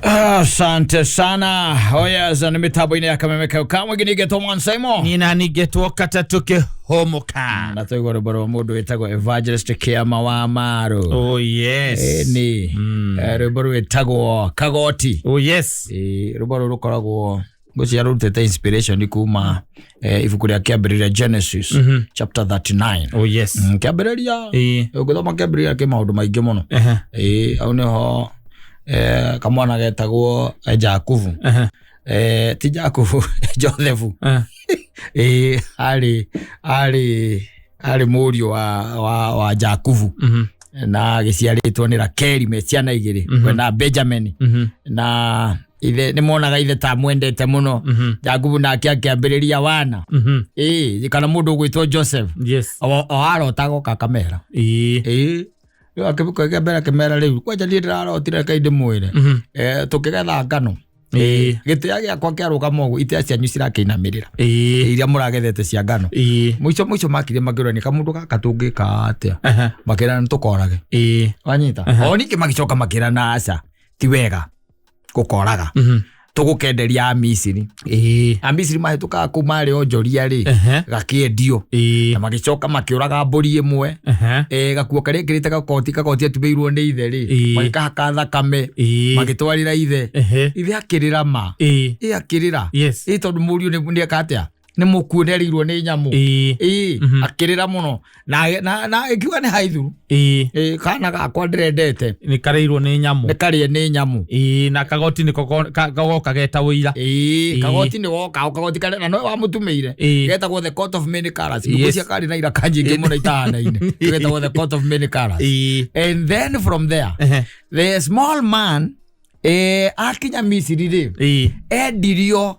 Asante sana. Oya nĩ mĩtambo-inĩ ya Kameme kau kamwe nginĩgetwo Mwansaimo. Niĩ nani ngetwo katatũ kĩhũmũka. Na twaigua rwĩmbo rwa mũndũ wĩtagwo Evangelist Kĩama wa Maru. Oh yes. Ĩni. Rwĩmbo rwĩtagwo Kagoti. Oh yes. Rwĩmbo rũrũ rũkoragwo ngwĩciria rũrutĩte inspiration kuma ibuku rĩa kĩambĩrĩria Genesis chapter 39. Oh yes. Kĩambĩrĩria Ĩĩ. ũngĩthoma kĩambĩrĩria kĩ maũndũ maingĩ mũno. Ehe. Ĩĩ hau nĩho kamwana getagwo Jakubu. Ehe. Ti Jakubu, Joseph. Eh. Ĩĩ arĩ mũriũ wa Jakubu. Na agĩciarĩtwo nĩ Rakeli me ciana igĩrĩ, we na Benjamin. Na ithe nĩ monaga ithe ta amwendete mũno. Jakubu nake akĩambĩrĩria wana. Ĩĩ kana mũndũ ũgwĩtwo Joseph. Yes. O arotaga oka akamera. Ĩĩ. Ĩĩ rĩu akĩambĩra akĩmera rĩu kwanja niĩ ndĩrarotire reke ndĩmwĩre. Tũkĩgetha ngano. Ĩĩ. Gĩtĩa gĩakwa kĩarũgama ũguo itĩa cianyu cirakĩinamĩrĩra. Ĩĩ. Iria mũragethete cia ngano. Ĩĩ. Mũico mũico makire makĩũrania kamũndũ gaka tũngĩka atĩa. Ehe. Makĩrana nĩ tũkorage. Ĩĩ. Wanyita? O ningĩ magĩcoka makĩrana aca ti wega gũkoraga. Tũgũkenderia Amisiri. Ĩĩ. Amisiri mahĩtũkaga kũu marĩ onjoria rĩ Ehe. gakĩendio. Ĩĩ. Na magĩcoka makĩũraga mbũri ĩmwe. Ehe. Gakuo karĩa ekĩrĩte gakoti atumĩirwo nĩ ithe rĩ Ĩĩ. magĩkahaka thakame Ĩĩ. magĩtwarĩra ithe. Ehe. Ithe akĩrĩra ma. Ĩĩ. Ĩ akĩrĩra. Yes. Ĩ tondũ mũriũ nĩ eka atĩa? Nĩ mũkuũ nĩ arĩirwo nĩ nyamũ. Ĩĩ. Ĩ akĩrĩra mũno na ĩkiuga nĩ haithuru. Ĩĩ. Ĩ kana gakwa ndĩrendete Nĩ karĩirwo nĩ nyamũ. nĩ karĩe nĩ nyamũ. Ĩĩ na kagoti nĩko gagoka geta ũira. Ĩĩ Ĩĩ. kagoti nĩ goka o kagoti karĩa na nowe wamũtumĩire. Ĩĩ. Getagwo the coat of many colours. Yes. Ngwĩciria karĩ na iraka nyingĩ mũno itahanaine. Getagwo the coat of many colours. Ĩĩ. And then from there Ehe. the small man akinya Misiri rĩ Ĩĩ. endirio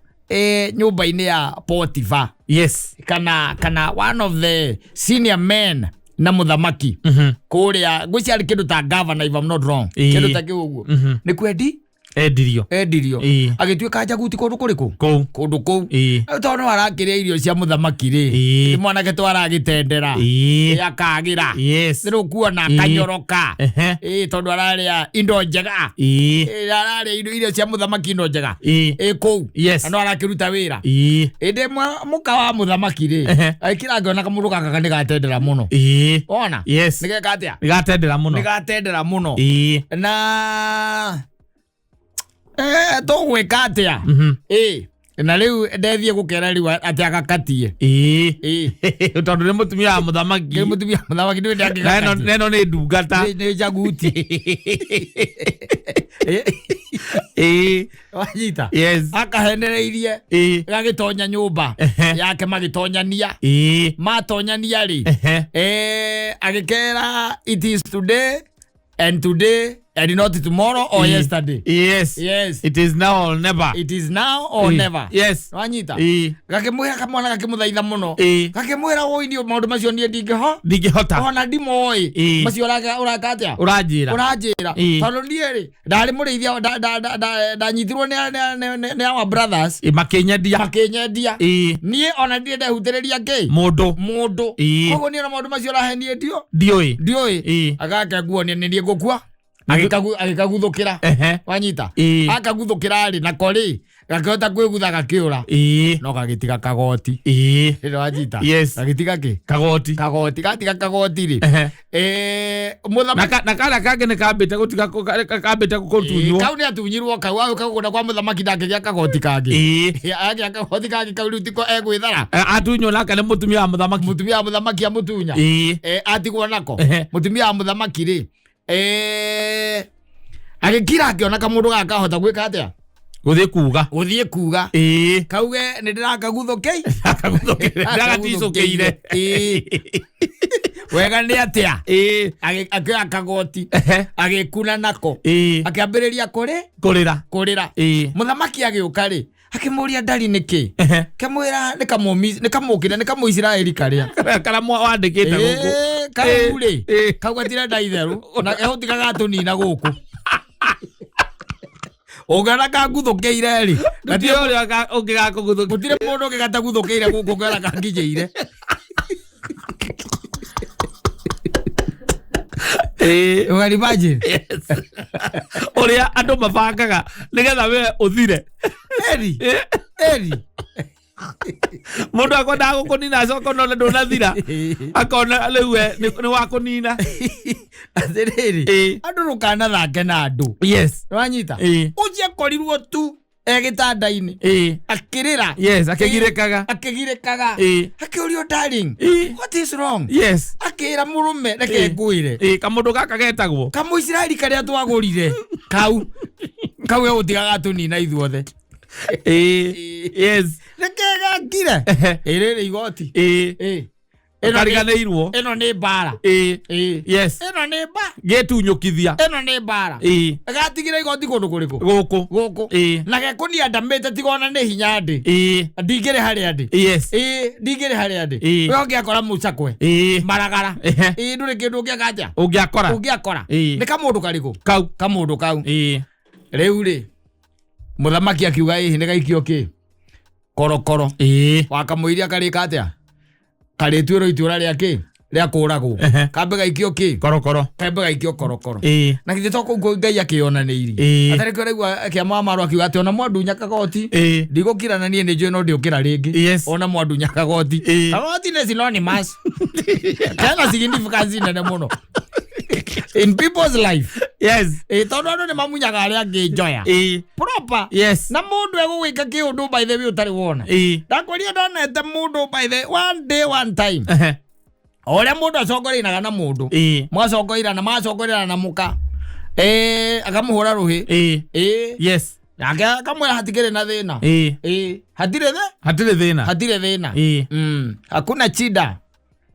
nyũmba-inĩ ya Potiphar. Yes. Kana one of the senior men na mũthamaki kũrĩa ngwĩciria arĩ kĩndũ ta governor if I'm not wrong. Ĩĩ. Kĩndũ ta kĩu ũguo. Nĩ kwendi Endirio. endirio. Ĩĩ. Agĩtuĩka njaguti kũndũ kũrĩkũ? Kũu. Kũndũ kũu. Ĩĩ. Tondũ no arakĩrĩa irio cia mũthamaki rĩ. Ĩĩ. Nĩ mwanake twaragĩtendera. Ĩĩ. Akagĩra. Yes. Nĩ rũkuona Ĩĩ. akanyoroka. Ehe. Ĩĩ tondũ ararĩa indo njega. Ĩĩ. Ĩĩ ararĩa indo irio cia mũthamaki indo njega. Ĩĩ. Ĩĩ kũu. Yes. Na no arakĩruta wĩra. Ĩĩ. Ĩndĩ mũka wa mũthamaki rĩ Ehe. agĩkira ngĩona kamũndũ gaka nĩ gatendera mũno. Ĩĩ. Wona? Yes. Nĩ geka atĩa? Nĩ gatendera mũno. Nĩ gatendera mũno. Ĩĩ. Na tũgwĩka atĩa? Ĩĩ. Na rĩu ndethiĩ gũkera rĩu atĩ agakatie. Ĩĩ. Ĩĩ. Tondũ nĩ mũtumia wa mũthamaki. Nĩ mũtumia wa mũthamaki nĩ Na ĩno ndangĩgakatie. na ĩno nĩ ndungata. Nĩ njaguti. Ĩĩ. Wanyita? Yes. Akahenereirie Ĩĩ. gagĩtonya nyũmba Ehe. yake magĩtonyania. Ĩĩ. Matonyania rĩ Ehe. Agĩkera it is today and today and not tomorrow or Ĩĩ. yesterday. Yes. Yes. It is now or never. It is now or Ĩĩ. never. Yes. Wanyita? Ĩĩ. Gakĩmwĩra kamwana gakĩmũthaitha mũno. Ĩĩ. Gakĩmwĩra woi niĩ maũndũ macio niĩ ndingĩho. Ndingĩhota. Ona ndimoĩ. Ĩĩ. Macio ũraka atĩa? Ũranjĩra. Ũranjĩra. Ĩĩ. Tondũ niĩ rĩ ndarĩ mũrĩithia ndanyitirwo nĩ our brothers. Ĩĩ, makĩnyendia. Makĩnyendia. Ĩĩ. Niĩ ona ndirĩ ndehutĩrĩria kĩ? Mũndũ. Mũndũ. Ĩĩ. Koguo niĩ ona maũndũ macio ũrahe niĩ ndio. Ndiũĩ. Ndiũĩ. Ĩĩ. Agake nguonia nĩ niĩ ngũkua. Agĩkaguthũkĩra. Ehe. Wanyita? Ĩĩ. Akaguthũkĩra rĩ nako rĩ gakĩhota kwĩgutha gakĩũra. Ĩĩ. No gagĩtiga kagoti. Ĩĩ. Ĩno wanyita? Yes. Gagĩtiga kĩ? Kagoti. Kagoti. Gatiga kagoti rĩ. Ehe. Mũthamaki Na karĩa kangĩ nĩ kambĩte gũtiga kambĩte gũtunywo. Kau nĩ atunyirwo kau agĩũka kũgũra kwa mũthamaki ndangĩgĩa kagoti kangĩ. Ĩĩ. Agĩa kagoti kangĩ kau rĩu tiko egwĩthara. Atunywo nake nĩ mũtumia wa mũthamaki. Mũtumia wa mũthamaki amũtunya. Ĩĩ. Atigwo nako. Ehe. Mũtumia wa mũthamaki rĩ agĩkira akĩona kamũndũ gaka kahota gwĩka atĩa? Gũthiĩ kuga. Gũthiĩ kuga. Ĩĩ. Kauge nĩ ndĩrakaguthũkĩi. Ndakaguthũkĩire. Ndagaticũkĩire. Ĩĩ. Wega nĩ atĩa? Ĩĩ. Akĩoya kagoti. Ehe. Agĩkuna nako. Ĩĩ. Akĩambĩrĩria kũrĩ? Kũrĩra. Kũrĩra. Ĩĩ. Mũthamaki agĩũka rĩ akĩmũria ndari nĩkĩ? Ehe. Kĩmwĩra nĩ kamũkĩra nĩ kamũisiraeli karĩa. Karĩa wandĩkĩte gũkũ. Ĩĩ, kau rĩ Ĩĩ. kau gatirenda itherũ na ehũtiga gatũnina gũkũ. Ũngĩona kanguthũkĩire rĩ Gũtirĩ ũrĩa ũngĩgakũguthũkĩra. Gũtirĩ mũndũ ũngĩ gataguthũkĩire gũkũ ũngĩona kanginyĩire. Ĩĩ. You can imagine. Yes. Ũrĩa andũ mabangaga nĩgetha we ũthire. Eri. Eri. Mũndũ akwendaga gũkũnina acoka none ndũnathira akona rĩu we nĩ wakũnina. Atĩrĩrĩ, Ĩĩ. andũ ndũkanathake na andũ. Yes. Nĩwanyita? Ĩĩ. Ũcio akorirwo tu e gĩtanda-inĩ Ĩĩ. akĩrĩra. Yes, akĩgirĩkaga. Akĩgirĩkaga. Ĩĩ. Akĩũrio, "Darling, Ĩĩ. what is wrong?" Yes. Akĩra mũrũme, "Reke Ĩĩ. ngwĩre." Ĩĩ, kamũndũ gaka getagwo Kamũisiraeli karĩa twagũrire kau kau gegũtiga gatũnina ithuothe. Ĩĩ. Yes. Nĩkĩ gakire? Ĩrĩrĩ igoti. Ĩĩ. Ĩĩ. Ĩno nĩ- Kariganĩirwo. Ĩno nĩ mbara. Ĩĩ. Ĩĩ. Yes. Ĩno nĩ mba Gĩtunyũkithia. Ĩno nĩ mbara. Ĩĩ. Gatigire igoti kũndũ kũrĩkũ? Gũkũ. Gũkũ. Ĩĩ. Na gekũnia ndamĩte tigona nĩ hinya ndĩ. Ĩĩ. Ndingĩrĩ harĩa ndĩ. Yes. Ĩĩ, ndingĩrĩ harĩa ndĩ. Ĩĩ. We ũngĩakora mũcakwe Ĩĩ. maragara. Ehe. Ĩĩ, ndũrĩ kĩndũ ũngĩaka atĩa. Ũngĩakora. Ũngĩakora. Ĩĩ. Nĩ kamũndũ karĩkũ? Kau. Kamũndũ kau. Ĩĩ. Rĩu rĩ, mũthamaki akiuga ĩhĩ nĩ gaikio kĩ korokoro. Ĩĩ. Wakamũiria karĩka atĩa, karĩtuĩrwo itũra rĩa kĩ rĩa kũragwo. Ehe. Kambe gaikio kĩ? Korokoro. Kambe gaikio korokoro. Ĩĩ. Na githĩ to kũu Ngai akĩonanĩirie? Ĩĩ. Atarĩ kĩo raigua kĩama wa marũ akiuga atĩ ona mwandunya kagoti, Ĩĩ. ndigũkira na niĩ nĩ njũĩ no ndĩũkĩra rĩngĩ. Yes. Ona mwandunya kagoti. Ĩĩ. Kagoti nĩ synonymous, kena significance nene mũno in people's life. Yes. Ĩ, tondũ andũ nĩ mamunyaga arĩa angĩ njoya. Ĩĩ. Proper. Yes. Na mũndũ egũgwĩka kĩũndũ by the way ũtarĩ wona. Ĩĩ. Ndakwĩria ndonete mũndũ by the one day one time, Ehe. o ũrĩa mũndũ acongoreinaga na mũndũ, mwacongoirana macongoreirana na mũka, akamũhũra rũhĩ. Ĩĩ. Ĩ. Yes. Nake akamwĩra hatikĩrĩ na thĩna. Ĩĩ. Ĩ, hatirĩ thĩ Hatirĩ thĩna. Hatirĩ thĩna. Ĩĩ. Hakuna chida.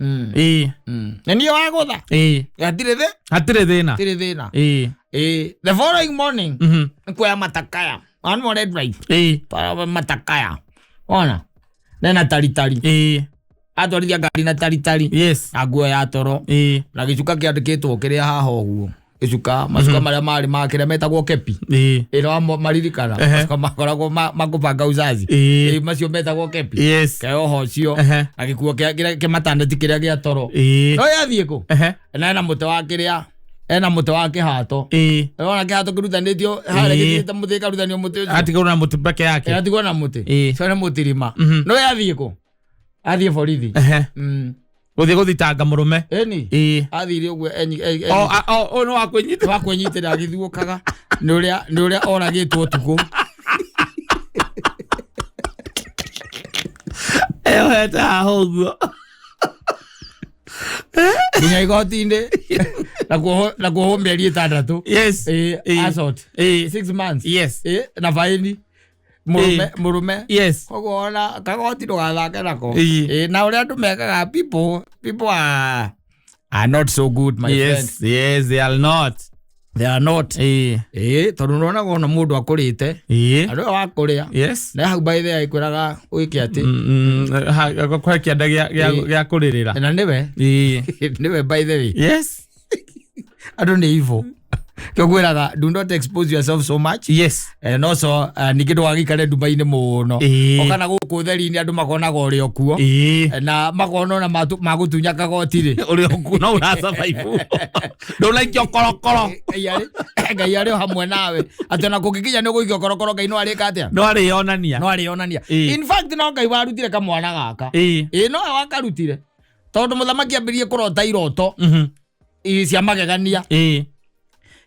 Ĩĩ. Na niĩ wagũtha. Ĩĩ. Hatirĩ thĩ Hatirĩ thĩna. Hatirĩ thĩna. Ĩĩ. Ĩ, the following morning, nĩkuoya matakaya one more drive. Ĩĩ. Para matakaya ona nena taritari. Ĩĩ. Atwarithia ngari na taritari. Yes. Na nguo ya toro. Ĩĩ. Na gĩcuka kĩandĩkĩtwo kĩrĩa haha ũguo, gĩcuka macuka marĩa marĩ ma kĩrĩa metagwo kepi. Ĩĩ. Ĩno maririkana? Ehe. Macuka makoragwo makũbanga uzazi. Ĩĩ. Ĩ, macio metagwo kepi. Yes. Keoho ũcio. Ehe. Na gĩkuo kĩrĩa kĩmataneti kĩrĩa gĩa toro. Ĩĩ. No yathiĩ kũ? Ehe. Na ena mũtĩ wa kĩrĩa, ena mũtĩ wa kĩhato. Ĩĩ. Ona kĩhato kĩrutanĩtio harĩa. Ĩĩ. Gĩthiĩte mũtĩ ĩkarutanio mũtĩ ũcio. Atigwo na mũtĩ peke yake. Atigwo na mũtĩ. Ĩĩ. Cio nĩ mũtirima. No yathiĩ kũ? Athiĩ borithi. Ehe. Gũthiĩ gũthitanga mũrũme. Ĩni. Ĩĩ. Athire ũguo O o nĩ wa kwĩnyita. Wa kwĩnyitĩrĩra agĩthiũkaga nĩ ũrĩa oragĩtwo ũtukũ. Eyohete haha ũguo. Nginya igoti-inĩ na kuohwo mĩeri 6. Yes. Ĩĩ, Ĩĩ. assault. Ĩĩ. 6 months. Yes. Ĩĩ, na baĩni mũrũme mũrũme. Yes. Koguo ona kagoti ndũgathake nako. Ĩĩ. Ĩĩ, na ũrĩa andũ mekaga, people are not so good, my friend. Yes, they are not. They are not. Ĩĩ. Ĩĩ, tondũ nĩwonaga ona mũndũ akũrĩte Ĩĩ. andũ aya wakũrĩa Yes. na hau by the way kwĩraga wĩke atĩ Kwe kĩanda Ĩĩ. gĩa kũrĩrĩra. Na nĩwe Ĩĩ. nĩwe by the way. Yes. Andũ nĩ evil, kĩo ngwĩraga, do not expose yourself so much. Yes. And also ningĩ ndũgagĩikare nduma-inĩ mũno. Ĩĩ. Okana gũkũ ũtheri-inĩ andũ makonaga ũrĩ o kuo. Ĩĩ. Na makona ona magũtunya kagoti rĩ. Ũrĩ okuo no ũrasurvive. Ndũnaikio korokoro. Ngai arĩ o hamwe nawe, atĩ ona kũngĩkinya nĩ ũgũikio korokoro, Ngai no arĩka atĩa? No arĩonania. No arĩonania. Ĩĩ. In fact, no Ngai warutire kamwana gaka. Ĩĩ. Ĩĩ, nowe wakarutire tondũ mũthamaki ambĩrĩrie kũrota iroto cia magegania. Ĩĩ.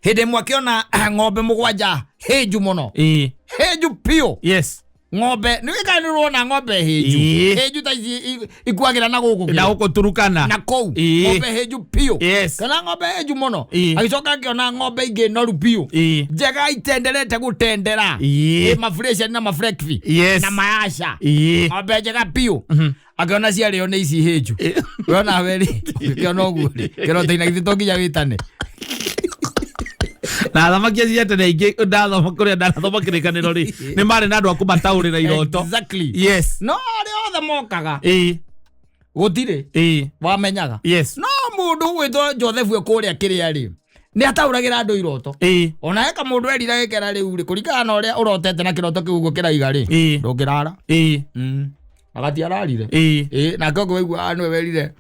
Hĩndĩ ĩmwe akĩona ng'ombe mũgwanja hĩnju mũno. Ĩĩ. Hĩnju biũ. Yes. Ng'ombe nĩ kana nĩ ũrona ng'ombe hĩnju? Ĩĩ. Hĩnju ta ici ikuagĩra na gũkũ Na gũkũ Turukana. na kũu. Ĩĩ. Ng'ombe hĩnju biũ. Yes. Kana ng'ombe hĩnju mũno. Ĩĩ. Agĩcoka akĩona ng'ombe ingĩ noru biũ, Ĩĩ. njega itenderete gũtendera. Ĩĩ. Ĩ mafreshen na mafrekfi Yes. na mayasha. Ĩĩ. Ng'ombe njega biũ akĩona ciarĩo nĩ ici hĩnju. We onawe rĩ, ũkĩona ũguo rĩ kĩroto-inĩ, githĩ to nginya wĩtane? Na athamaki acio a tene aingĩ ndathoma kũrĩa ndanathoma kĩrĩkanĩro rĩ, nĩ marĩ na andũ a kũmataũrĩra iroto. Exactly. Yes. No arĩa othe mokaga, Ĩĩ. gũtirĩ Ĩĩ. wamenyaga. Yes. No mũndũ ũgwĩtwo Josefu kũrĩa kĩrĩa rĩ, nĩ ataũragĩra andũ iroto. Ĩĩ. Ona eka mũndũ erira gĩkera rĩu rĩ, kũringana na ũrĩa ũrotete na kĩroto kĩu ũguo kĩraiga rĩ, Ĩĩ. ndũngĩrara. Ĩĩ. Agati ararire. Ĩĩ. Ĩĩ, nake ũngĩ waigua nĩwe werire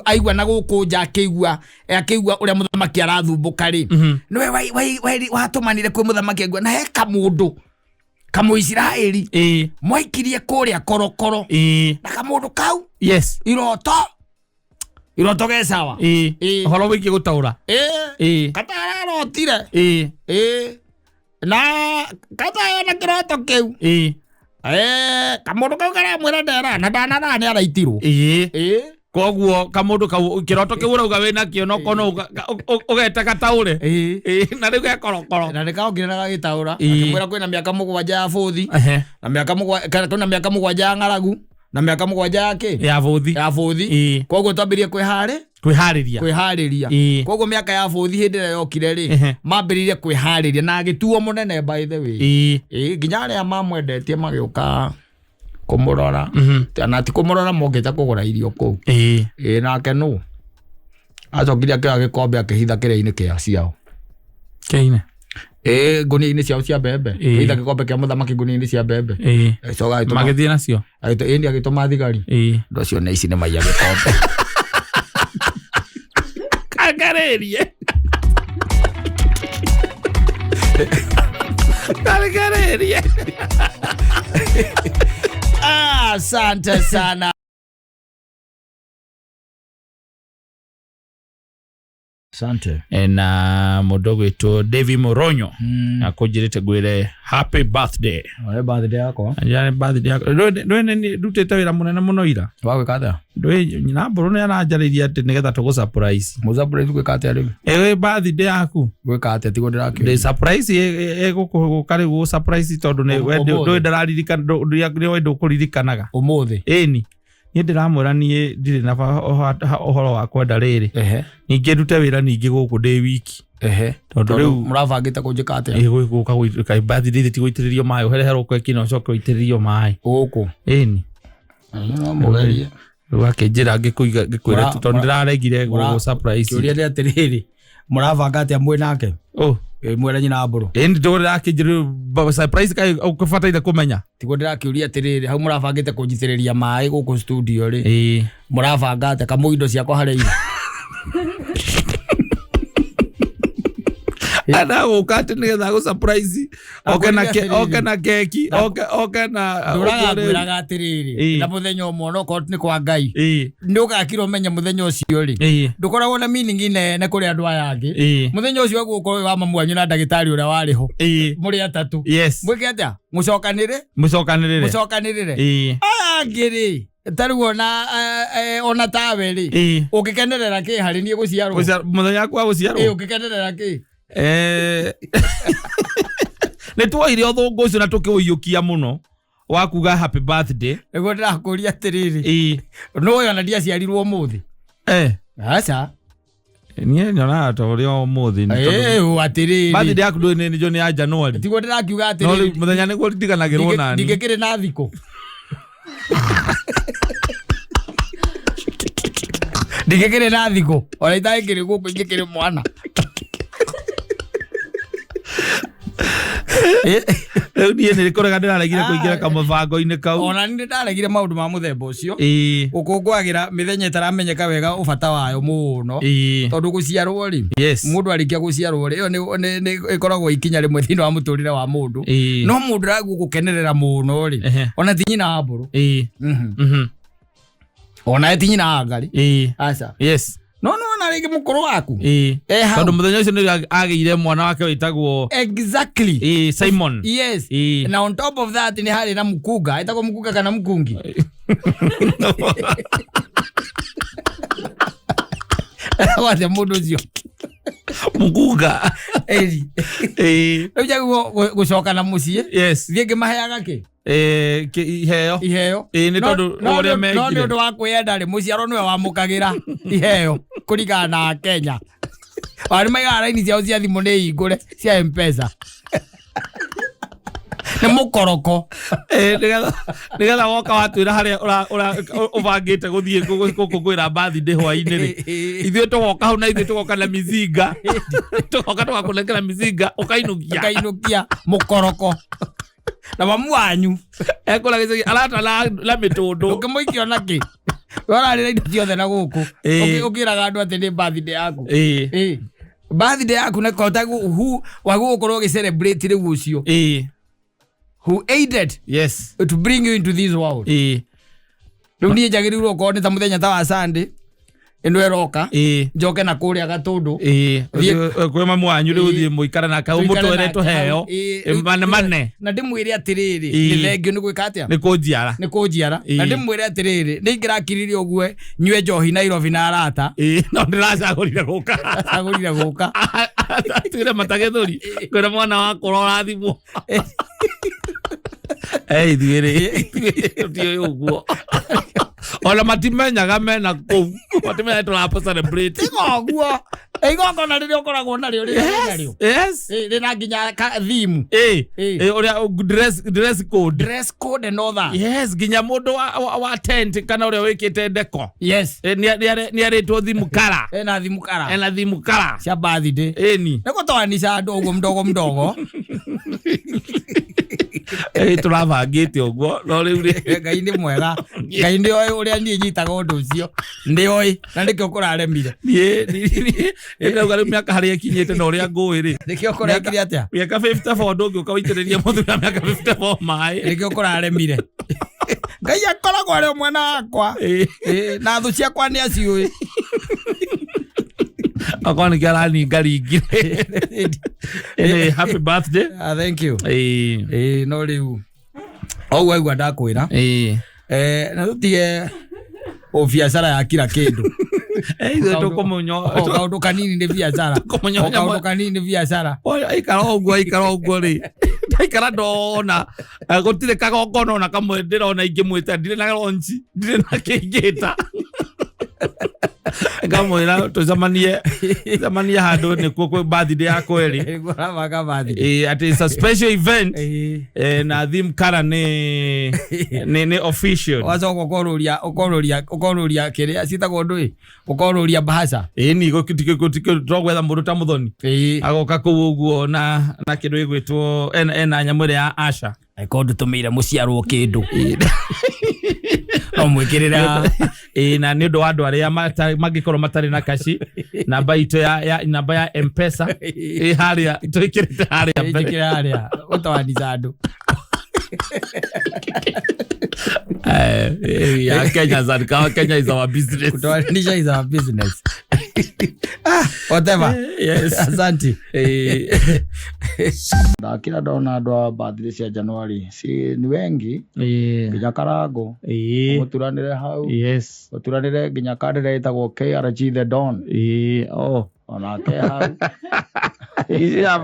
Aigua na gũkũ nja akĩigua, akĩigua ũrĩa mũthamaki arathumbũka rĩ, nĩwe watũmanire kwĩ mũthamaki, aigua na he kamũndũ kamũisiraeli mwaikirie kũrĩa korokoro, na kamũndũ kau iroto iroto ge sawa. Ũhoro wĩgiĩ gũtaũra. Katararotire. Na kataya na kĩroto kĩu. Kamũndũ kau karamwĩra ndera na ndanarara nĩ araitirwo. Koguo kamũndũ kau kĩroto kĩu ũrauga wĩnakĩo no kono ũgeta gataũre. Na rĩu gekorokoro. Na nĩkaokire na gagĩtaũra, akĩmwĩra kwĩna mĩaka 7 ya bũthi, na mĩaka 7, kana kwĩna mĩaka 7 ya ng'aragu na mĩaka 7 ya kĩ? Ya bũthi. Ya bũthi. Koguo twambĩrĩrie kwĩharĩ Kwĩharĩria. Kwĩharĩria. Koguo mĩaka ya bũthi hĩndĩ ĩrĩa yokire rĩ, mambĩrĩirie kwĩharĩria na agĩtuo mũnene, by the way. Nginya arĩa mamwendetie magĩũka kũmũrora, na ti kũmũrora, mokĩte kũgũra irio kũu. Nake nũ acokire akĩoya gĩkombe akĩhitha kĩrĩa-inĩ kĩa ciao. Kĩine. Ngũnia-inĩ ciao cia mbembe. Akĩhitha gĩkombe kĩa mũthamaki ngũnia-inĩ cia mbembe. Agĩcoka agĩtũma Magĩthiĩ nacio. Ĩni, agĩtũma thigari. Andũ acio nĩ ici nĩ maiya gĩkombe. Kangarĩrie. Kangarĩrie. Ah, asante sana. Asante. Na mũndũ ũgwĩtwo David Moronyo akũnjĩrĩte ngwĩre happy birthday. Nĩ birthday yakwa. Anjĩra nĩ birthday yakwa. Ndũĩ nĩ ndutĩte wĩra mũnene mũno ira. Wagwĩka atĩa? Ndũĩ nyina mbũrũ nĩ aranjarĩirie atĩ nĩgetha tũgũ surprise. Mũsurprise gwĩka atĩa rĩu? Ĩĩ, birthday yaku. Gwĩka atĩa? Tiguo Ndĩ ndĩrakĩũria. Surprise ĩgũkũka rĩu gũ surprise tondũ nĩ we Ũmũthĩ. ndũĩ ndararirikana, ndũĩ ndũkũririkanaga. Ũmũthĩ. Ĩni niĩ ndĩramwĩra niĩ ndirĩ na ũhoro wa kwenda rĩrĩ, ningĩ ndute wĩra ningĩ gũkũ ndĩ wiki, tondũ rĩu Mũrabangĩte kũnjĩka atĩa? Ĩ, gũka gũitĩrĩria birthday ti gũitĩrĩrio maĩ, ũhereherwo keki na ũcoke ũitĩrĩrio maĩ. Gũkũ. Ĩni. No mũgerie. Rĩu akĩnjĩra ngĩkũiga ngĩkwĩra tu tondũ ndĩraregire gũ surprise. Kĩũria nĩ atĩrĩrĩ, mũrabanga atĩa mwĩ nake? Oh. Mwĩre nyina mbũrũ. Ĩni ndĩrakĩnjĩra surprise kaĩ ũbataire kũmenya. Tiguo ndĩrakĩũria atĩrĩrĩ, hau mũrabangĩte kũnjitĩrĩria maĩ gũkũ studio rĩ, mũrabanga atĩa kamũ indo ciakwa harĩa irĩ? Anagũka atĩ nĩgetha agũ surprise, oke na Nakwĩrire oke na keki, oke na Ndũraga ngwĩraga atĩrĩrĩ, na mũthenya ũmwe onokorwo nĩ kwa Ngai, nĩ ũgakira ũmenye mũthenya ũcio rĩ, ndũkoragwo na meaning nene kũrĩ andũ aya angĩ. Mũthenya ũcio waguo ũkorwo wĩ wa mamu wanyu na ndagĩtarĩ ũrĩa warĩ ho, mũrĩ atatũ. Mwĩke atĩa? Mũcokanĩre. Mũcokanĩrĩre. Mũcokanĩrĩre. Aya angĩ rĩ, ta rĩu ona ona tawe rĩ, ũngĩkenerera kĩ harĩ niĩ gũciarwo? Mũthenya waku wa gũciarwo. Ũngĩkenerera kĩ? Nĩ tuoire ũthũngũ ũcio na tũkĩũiyũkia mũno wa kuga happy birthday. Nĩguo ndĩrakũria atĩrĩrĩ, nũĩ ona ndiaciarirwo ũmũthĩ? Aca. Niĩ nyonaga ta ũrĩa ũmũthĩ nĩ tondũ Atĩrĩrĩ, birthday yaku ndũĩ nĩ ya January. Tiguo ndĩrakiuga No rĩu atĩrĩrĩ, mũthenya nĩguo ndiganagĩrwo nani. Ndingĩkĩrĩ na thikũ. Ndingĩkĩrĩ na thikũ ona itangĩkĩrĩ gũkũ ingĩkĩrĩ mwana. Rĩu niĩ nĩ kũrega ndĩraregire kũingĩra kamũbango-inĩ kau. Ona nĩ ndaregire maũndũ ma mũthemba ũcio, gũkũngũagĩra mĩthenya ĩtaramenyeka wega ũbata wayo mũno, tondũ gũciarwo rĩ, mũndũ arĩkia gũciarwo rĩ, ĩyo nĩ ĩkoragwo ikinya rĩmwe thĩinĩ wa mũtũrĩre wa mũndũ, no mũndũ raguo gũkenerera mũno rĩ, ona ti nyina wa mbũrũ. Ona ti nyina wa ngari. Aca. No nĩwona rĩngĩ mũkũrũ waku hau. Tondũ mũthenya ũcio nĩ agĩire mwana wake wĩtagwo Simon. Yes. Na on top of that nĩ harĩ na mũkunga, etagwo mũkunga kana mũkungi. Wathe mũndũ ũcio. Mũkunga. Ĩri. Rĩu njagĩrĩirwo gũcoka na mũciĩ, thiĩ ngĩmaheaga kĩ? Iheo. Iheo. Nĩ tondũ ũrĩa No nĩ mekire. ũndũ wa kwĩyenda rĩ, mũciaro nĩwe wamũkagĩra iheo kũringana na Kenya. Warĩ maigaga raini ciao cia thimũ nĩ hingũre cia M-Pesa. Nĩ mũkoroko. Nĩgetha woka watwĩra harĩa ũbangĩte gũthiĩ gũkũngũĩra birthday hwaĩ-inĩ rĩ, ithuĩ tũgoka hau na ithuĩ tũgoka na mizinga, tũgoka tũgakũnengera mizinga ũkainũkia. Ũkainũkia mũkoroko. Na mamu wanyu ekũra gĩcagi arata na mĩtũndũ. Ũngĩmũikia ona kĩ? Ũrarĩra indo ciothe na gũkũ. Ĩĩ. Ũkĩraga andũ atĩ nĩ birthday yaku. Ĩĩ. Ĩĩ. Birthday yaku na kota who wagũgũkorwo ũgĩ celebrate rĩu ũcio Ĩĩ. who aided Yes. to bring you into this world. Ĩĩ. Rĩu niĩ njagĩrĩirwo okorwo nĩ ta mũthenya ta wa Sunday ĩno ĩroka, Ĩĩ. njoke na kũrĩa Gatũndũ. Ĩĩ. Thiĩ- Kwĩ mamu wanyu rĩu Ĩĩ. ũthiĩ mũikare nake Tũikare ũmũtware nake tũheo. hau. Ĩĩ, Ĩ, mane mane. Na ndĩmwĩre atĩrĩrĩ, Ĩĩ. nĩ thengio nĩ gwĩka atĩa, Nĩ kũnjiara. nĩ kũnjiara. Na Ĩĩ. ndĩmwĩre atĩrĩrĩ, nĩ ingĩrakiririe ũguo nyue njohi Nairobi na arata. Ĩĩ, no ndĩracagũrire gũka. Acagũrire gũka. Tuire matagĩthũri kwĩra mwana wakwa ũrathimwo. Ĩ, ithuĩ rĩ, tũtiũĩ ũguo. Ona matimenyaga mena kũu, matimenyaga tũrapa celebrate. Tiga ũguo, igongona rĩrĩa ũkoragwo narĩo rĩrĩa wĩnarĩo. Yes. Ĩĩ, rĩna nginya theme. Ĩĩ. Ĩĩ. Ĩĩ, ũrĩa dress code. Dress code and all that. Yes, nginya mũndũ wa tent kana ũrĩa wĩkĩte ndeko. Yes. Ĩ, nĩ arĩtwo thimu kara. Ena thimu kara. Ena thimu kara. Cia birthday. Ĩni. Nĩ gũtoanisha andũ ũguo mdogo mdogo. Ĩ, tũrabangĩte ũguo no rĩu rĩ. Ngai nĩ mwega. Ngai nĩ oĩ ũrĩa niĩ nyitaga ũndũ ũcio. Nĩ oĩ na nĩkĩo kũraremire. Niĩ ndauga rĩu mĩaka harĩa ĩkinyĩte na ũrĩa ngũĩ rĩ. Nĩkĩo kũrekire atĩa? Mĩaka 54 ndũngĩũka wĩitĩrĩrie mũthuri wa mĩaka 54 maĩ. Nĩkĩo kũraremire. Ngai akoragwo arĩ o mwena wakwa. Ĩĩ. Ĩĩ, na thũ ciakwa nĩ aciũĩ. Akorwo nĩkĩo araningaringire. Ĩĩ, happy birthday. Ah, thank you. Ĩĩ. Ĩĩ, no rĩu ũguo aigua ndakwĩra. Ĩĩ. Na tũtige ũbiacara ya kila kĩndũ. Ĩ, ithuĩ tũkũmũnyo. O kaũndũ kanini nĩ biacara. Tũkũmũnyonya O kaũndũ kanini nĩ biacara. Aikara ũguo, aikara ũguo rĩ, ndaikara ndona gũtirĩ kagongona ona kamwe ndĩrona ingĩmwĩta, ndirĩ na launch, ndirĩ na kĩingĩta, ngamwĩra tũcemanie handũ nĩkuo kwĩ birthday ya kweri. Nĩguo ũrabanga birthday. Ĩĩ, atĩ it's a special event. Ĩĩ. Na theme color nĩ official. Wacoka ũkorũria kĩrĩa ciĩtagwo ndũĩ, ũkorũria bahasha. Ĩĩ, ni tũgwetha mũndũ ta mũthoni Ĩĩ. agoka kũu ũguo na kĩndũ gĩgwĩtwo ena nyamũ ĩrĩa ya Asha. Angĩkorwo ndũtũmĩire mũciarwo kĩndũ no mwĩkĩrĩre. Ĩĩ, na nĩ ũndũ wa andũ arĩa mangĩkorwo matarĩ na kaci, namba itũ ya namba ya M-Pesa ĩ harĩa twĩkĩrĩte harĩa mbere. Njĩkĩre harĩa ũtoanisa andũ. Ya Kenya and Kenya is our business. Kutoanisha is our business. Ah, whatever. Yes. Asante. Eh. Ndakira ndona andũ a birthday cia January si ni wengi, nginya Karango mũturanĩre hau. Yes. Mũturanĩre nginya kandĩra ĩtagwo KRG The Don. Oh. Onake hau. Yeah,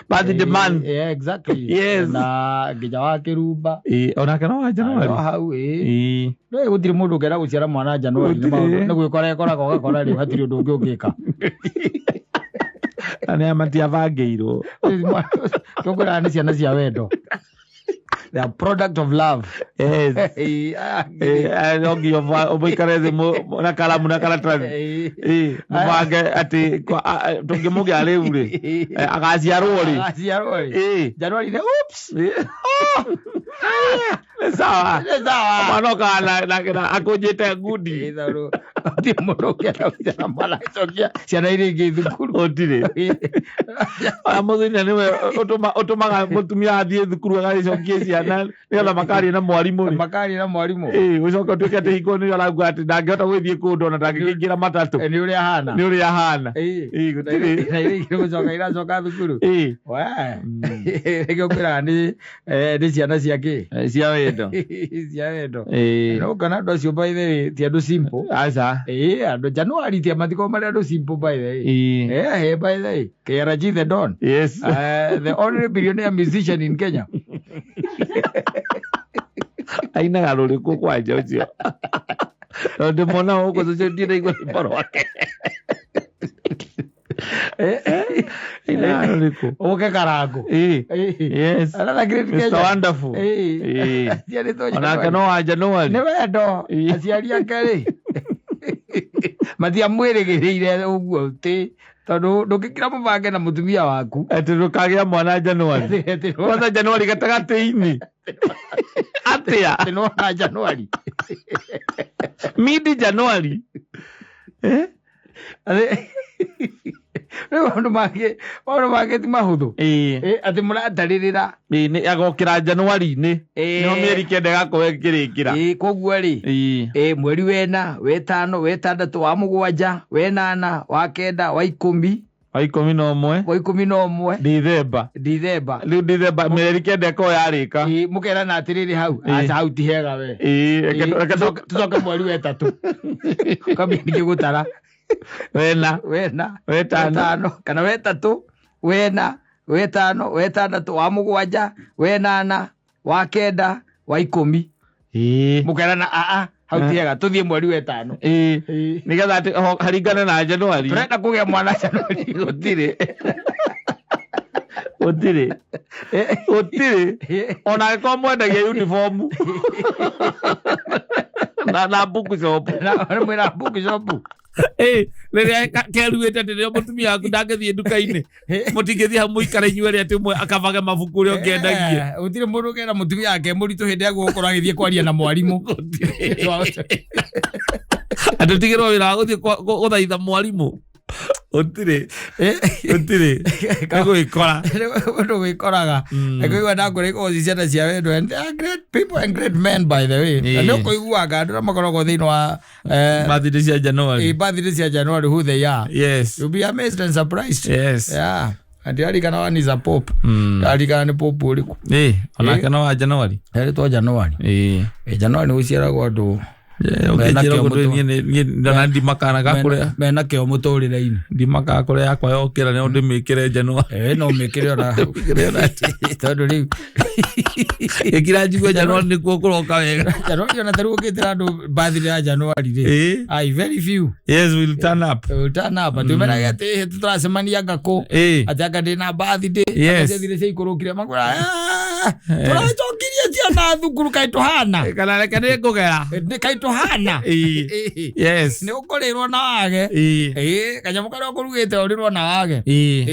birthday man. Yeah, exactly. Yes. Na nginya wa Kĩrumba. Onake no wa January. No hau ĩĩ. No gũtirĩ mũndũ ũngĩenda gũciara mwana January, nĩ maũndũ nĩ gwĩkora ĩkoraga ũgakora rĩu hatirĩ ũndũ ũngĩ ũngĩka. Na nĩ matiabangĩirwo. Tũkwĩraga nĩ ciana cia wendo. They are product of love. Yes. No nginya ũmũikare thĩ na karamu na karatathi. Mũbange atĩ tũngĩmũgĩa rĩu rĩ, agaciarwo rĩ. Agaciarwo rĩ. January nĩ oops. Nĩ sawa. Nĩ sawa. Mwana okaga na akũnjĩte ngundi. Gũtirĩ mũndũ ũngĩenda gũciara mwana acokia ciana iria ingĩ thukuru. Gũtirĩ. Oya mũthenya nĩwe ũtũmaga mũtumia athiĩ thukuru agagĩcokie ciana nĩgetha makaria na mwarimũ rĩ. Makaria na mwarimũ. Ũcoke ũtuĩke atĩ hingo nĩyo arauga atĩ ndangĩhota gũgĩthiĩ kũndũ ona ndangĩkĩingĩra matatũ. Nĩ ũrĩa ahana. Nĩ ũrĩa ahana. Gũtirĩ. Na iria ingĩ gũcoka iracoka thukuru. We. Nĩkĩo ngwĩraga nĩ ciana cia kĩ? Cia wendo. Cia wendo. No kana andũ acio by the way ti andũ simple. Aca. Andũ January ti matikoo marĩ andũ simple by the way. Hey, by the way, KRG The Don. Yes. The only billionaire musician in Kenya. Ainaga rũrĩkũ kwanja ũcio? Tondũ ndĩmona gũkũ social media ndaigua rwĩmbo rwake. Ainaga rũrĩkũ? Ũke Karango. Yes. Another great Mr. Kenya. Wonderful. Aciarĩtwo Onake January. no wa January. Nĩ wendo. Aciari ake rĩ matiamwĩrĩgĩrĩire ũguo ti tondũ ndũngĩkĩra mũbange na mũtumia waku. Atĩ ndũkagĩa mwana January. Atĩ Kwanza January gatagatĩ-inĩ. Atia Atĩ nĩwona January. Mid January, eh? Rĩu maũndũ mangĩ ti mahũthũ. Atĩ mũratarĩrĩra. Ĩĩ, nĩ agokĩra January-inĩ, nĩho mĩeri 9 ĩgakorwo ĩkĩrĩkĩra. Koguo rĩ, mweri wena, wetano, wetandatũ, wa mũgwanja, wenana, wa kenda, wa 10. Wa 11. Wa 11. Dithemba. Dithemba. Rĩu Dithemba mĩeri 9 ĩkorwo yarĩka. Mũkerana atĩrĩrĩ, hau aca, hau ti hega we. Reke Tũcoke mweri wetatũ, kwambia ningĩ gũtara. Wena. Wena. Wetano. Wetano kana wetatũ, wena, wetano, wetandatũ, wa mũgwanja, wenana, wa kenda, wa 10. Mũkerana, aa, hau ti hega, tũthiĩ mweri wetano. Nĩgetha atĩ haringane na January. Tũrenda kũgĩa mwana January. Gũtirĩ, gũtirĩ, gũtirĩ, ona angĩkorwo mwendagia uniform na bookshop. Na mwĩna bookshop. Rĩrĩa keruĩte atĩ rĩrĩa mũtumia waku ndangĩthiĩ nduka-inĩ, mũtingĩthiĩ hau mũikare inyuerĩ atĩ ũmwe akabage mabuku ũrĩa ũngĩ endagie. Gũtirĩ mũndũ ũkera mũtumia wake mũritũ hĩndĩ ya gũkorwo agĩthiĩ kwaria na mwarimũ. Atĩ ũtigĩrwo wĩra wa gũthiĩ gũthaitha mwarimũ, gũtirĩ, gũtirĩ, nĩ gwĩkora. Ũndũ gwĩkoraga kũigua ndakwĩra ikoragwo ci ciana cia wendo, and they are great people and great men, by the way. Na nĩ ũkũiguaga andũ arĩa makoragwo thĩinĩ wa birthday cia January. Birthday cia January, who they are. You'll be amazed and surprised. Yeah, ndirarikana one is a pope. Ndirarikana nĩ pope ũrĩkũ. Onake no wa January. Erĩtwo January. January nĩ gũciaragwo andũ Ũkĩnjĩra ũguo niĩ ndona ndimakanaga kũrĩa mena kĩo mũtũrĩre-inĩ. Ndimakaga kũrĩa yakwa yokĩra no ndĩmĩkĩre January. No mĩkĩre ona tondũ rĩu Ĩkira njigue January nĩkuo kũroka wega. January, ona tarĩu ũkĩtĩra andũ birthday ya January rĩ, ai, very few Yes, will turn up. will turn up. Atĩ atĩ tũracemania ngakũ, atĩ anga ndĩna birthday. Ciathire ciaikũrũkire makwĩra, "Ah, tũracokirie ciana thukuru, kaĩ tũhana Kana reke nĩ ngũgera. Nĩ kaĩ tũhana." Nĩ ũkũrĩrwo na wage. Kanyamũ karĩa ũkũrugĩte ũrĩrwo na wage.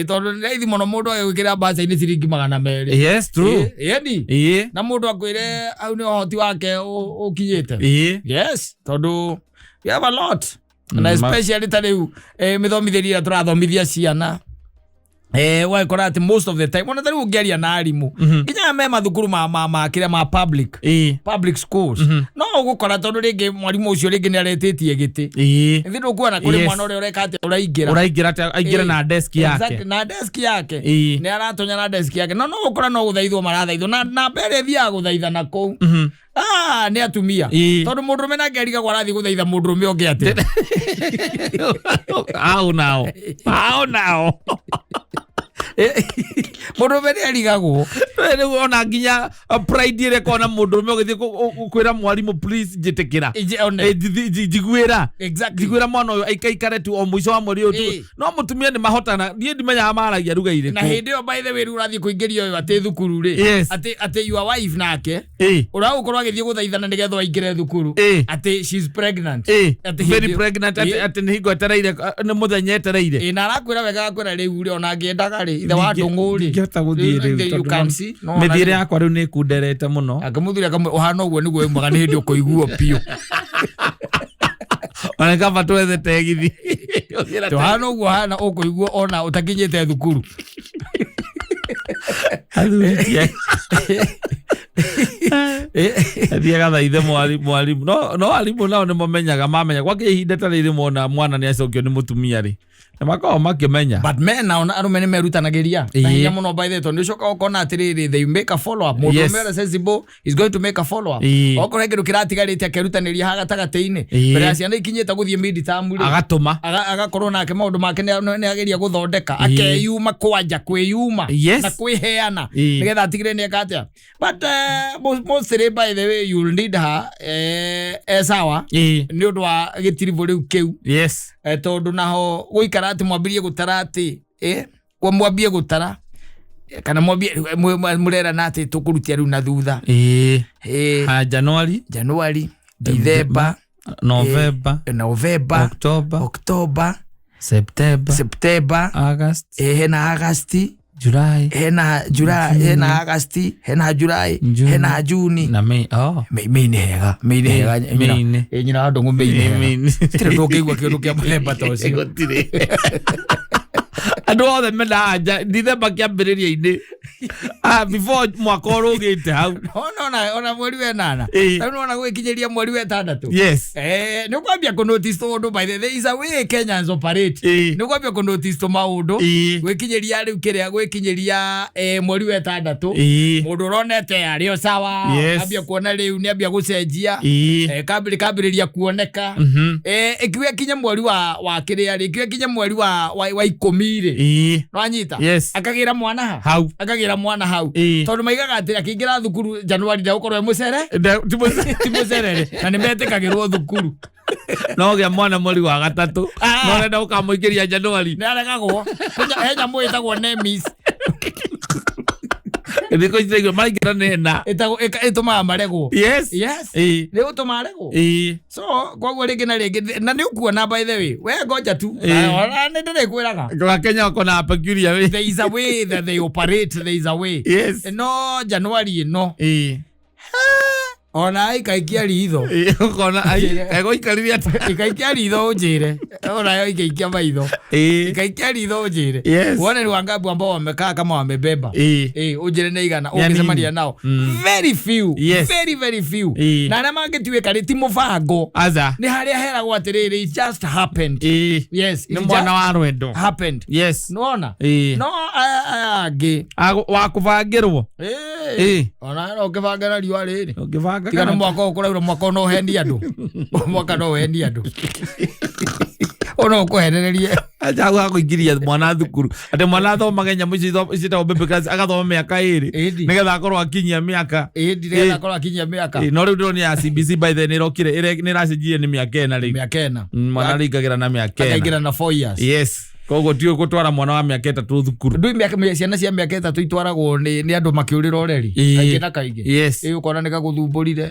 Tondũ nĩ raithi mũno mũndũ agĩgwĩkĩra mbaca-inĩ ciringi 200. Yes, true. Ĩni na mũndũ akwĩre hau nĩ ũhoti wake ũkinyĩte. Yes, tondũ we have a lot na especially ta rĩu mĩthomithĩrie ĩrĩa tũrathomithia ciana, ũgakora atĩ most of the time, ona ta rĩu ũngĩaria na arimũ nginya me mathukuru ma kĩrĩa ma public, public schools, no ũgũkora tondũ rĩngĩ mwarimũ ũcio rĩngĩ nĩ aretĩtie gĩtĩ. Ithe ndũkuona kũrĩ mwana ũrĩa ũreka atĩ ũraingĩra. Ũraingĩra atĩ aingĩre na desk yake. Exactly, na desk yake. Nĩ aratonya na desk yake, no ũkora no gũthaithwo marathaithwo na mbere ĩthiaga gũthaitha na kũu. Ah, nĩ atumia. Tondũ mũndũrũme nake arigagwo arathiĩ gũthaitha mũndũrũme ũngĩ atĩa. Au nao, au nao. Mũndũrũme nĩ arigagwo. Rĩu ona nginya pride ĩrĩa ĩkoragwo na mũndũrũme ũgĩthiĩ kwĩra mwarimũ, "Please njĩtĩkĩra." One. Njiguĩra. Njiguĩra mwana ũyũ aikaikare tu o mũico wa mweri ũyũ tu. No mũtumia nĩ mahotana, niĩ ndimenyaga maragia ruga Na irĩkũ. hĩndĩ ĩyo, by the way, rĩu ũrathiĩ kũingĩria ũyũ atĩ thukuru rĩ, atĩ your wife nake ũragũkorwo agĩthiĩ gũthaithana nĩgetha aingĩre thukuru, atĩ she's pregnant. Atĩ very hĩndĩ ĩyo- pregnant, atĩ atĩ nĩ hingo etereire, nĩ mũthenya etereire. Na arakwĩra wega, akwĩra rĩu rĩ, ona angĩendaga rĩ, ithe wa ndũng'ũ rĩ, Ndingĩhota gũthiĩ rĩu you tondũ can see no ona mĩthiĩre yakwa rĩu nĩ ĩkunderete mũno. Akamũthuri akamwĩra ũhana ũguo nĩguo wĩ mwega, nĩ hĩndĩ ũkũiguo biũ. Ona kaba twethe tegithi. Ũhana ũguo hana ũkũiguo ona ũtakinyĩte thukuru. Athuri athiaga thaithe mwarimũ, no arimũ nao nĩ mamenyaga, mamenya gwa ihinda ta rĩrĩ mona mwana nĩ acokio nĩ mũtumia rĩ, nĩ makoragwo makĩmenya. But men nao na arũme nĩ merutanagĩria na hinya mũno, by the way, tondũ nĩ ũcokaga ũkona atĩrĩrĩ, they make a follow up. Mũndũ ũmwe ũrĩa sensible is going to make a follow up. Okorwo he kĩndũ kĩratigarĩte, akerutanĩria haha gatagatĩ-inĩ mbere ya ciana ikinyĩte gũthiĩ mid term rĩ, Agatũma. Agakorwo nake maũndũ make nĩ ageria gũthondeka, akeyuma kwanja kwĩyuma na kwĩheana nĩgetha atigĩrĩre nĩ eka atĩa. But mostly, by the way, you'll need her e sawa nĩ ũndũ wa gĩtiribũ rĩu kĩu. Tondũ naho gũikara atĩ mwambĩrie gũtara atĩ mwambie gũtara kana mwambie mũrerana atĩ tũkũrutia rĩu na thutha. Ha January. January, December, November, November, October, October, September, September, August, hena August, July. Hena July, hena August, hena July, June. hena June. Na May. Oh. May nĩ hega, May nĩ hega. May nĩ. Ĩ, nyina wa ndũng'ũ, May nĩ hega. May nĩ. Tirĩ ndũngĩigua kĩũndũ kĩa mũthemba ta ũcio. Gũtirĩ. Andũ othe mendaga Ndithemba kĩambĩrĩria-inĩ. Ah, before mwaka ũrũgĩte hau. Ona mweri wa ĩnana. Ĩ. Rĩu nĩwona gwĩkinyĩria mweri wa ĩtandatũ. Yes. Eh, nĩ ũkwambia kũ notice tũũndũ. By the there is a way Kenyans operate. Nĩ ũkwambia kũ notice tũmaũndũ. Gwĩkinyĩria rĩu kĩrĩa gwĩkinyĩria mweri wa ĩtandatũ. Mũndũ ũronete arĩ o sawa. Ambia kuona rĩu nĩ ambia gũcenjia. Kambĩrĩria kuoneka. Ĩkiuga kinya mweri wa kĩrĩa rĩ, ĩkiuga kinya mweri wa 10 rĩ. Nwanyita? Yes. Akagĩra mwana ha? Hau. Akagĩra mwana hau. Tondũ maigaga atĩrĩ, akĩingĩra thukuru Januari ndegũkorwo e mũcere. Ti Ti mũcerere na nĩ metĩkagĩrwo thukuru. No gĩa mwana mweri wa gatatũ. Ah. No ũrenda ũkamũingĩria Januari. Nĩ aregagwo. He nyamũ ĩtagwo NEMIS. Thikũ ici ndaigua maraingĩra nena. Ĩtagwo ĩtũmaga maregwo. Yes. Yes. Nĩ gũtũma aregwo. So koguo rĩngĩ na rĩngĩ na nĩ ũkuona, by the way, we ngoja tu. Ona nĩ ndĩrĩkwĩraga. Wa Kenya wako na peculiar way. There is a way that they operate, there is a way. No Januari ĩno ona ikaikia ritho. Ũkona ai egũikarire atĩa. Ikaikia ritho ũnjĩre, onayo ikaikia maitho. Ikaikia ritho ũnjĩre. Uone ni wangapi ambao wamekaa kama wamebeba. Ũnjĩre nĩ igana Ya nini? ũngĩcemania nao. Very few. Very very few. Na arĩa mangĩtuĩka rĩ ti mũbango. Aza. Nĩ harĩa heragwo atĩrĩrĩ, it just happened. Yes, it Nĩ mwana just wa rwendo. happened. Nĩwona? No aya angĩ Wa kũbangĩrwo. Ona no ũkĩbanga na riũa rĩrĩ. Ũngĩbanga Tiga nĩ kana- mwaka ũyũ kũraura, mwaka ũyũ no ũhenie andũ, mwaka no ũhenie andũ, ũno ũkũhenererie. Acha hau hakũingĩria mwana thukuru atĩ mwana athomage nyamũ ici ciĩtagwo baby class, agathoma mĩaka 2 nĩgetha akorwo akinyia mĩaka. Ĩndi, nĩgetha akorwo akinyia mĩaka. No rĩu ndĩronire ya CBC by the nĩ ĩrokire nĩ ĩracenjirie, nĩ mĩaka 4 rĩu. Mĩaka 4. Mwana arĩingagĩra na mĩaka 4. Akaingĩra na 4 years. Yes, koguo ti gũtwara mwana wa mĩaka 3 thukuru. Ndui mĩaka ciana cia mĩaka 3 itwaragwo nĩ andũ makĩũrĩra ũreri. Kaingĩ na kaingĩ. Ĩ, ũkona nĩ gagũthumbũrire.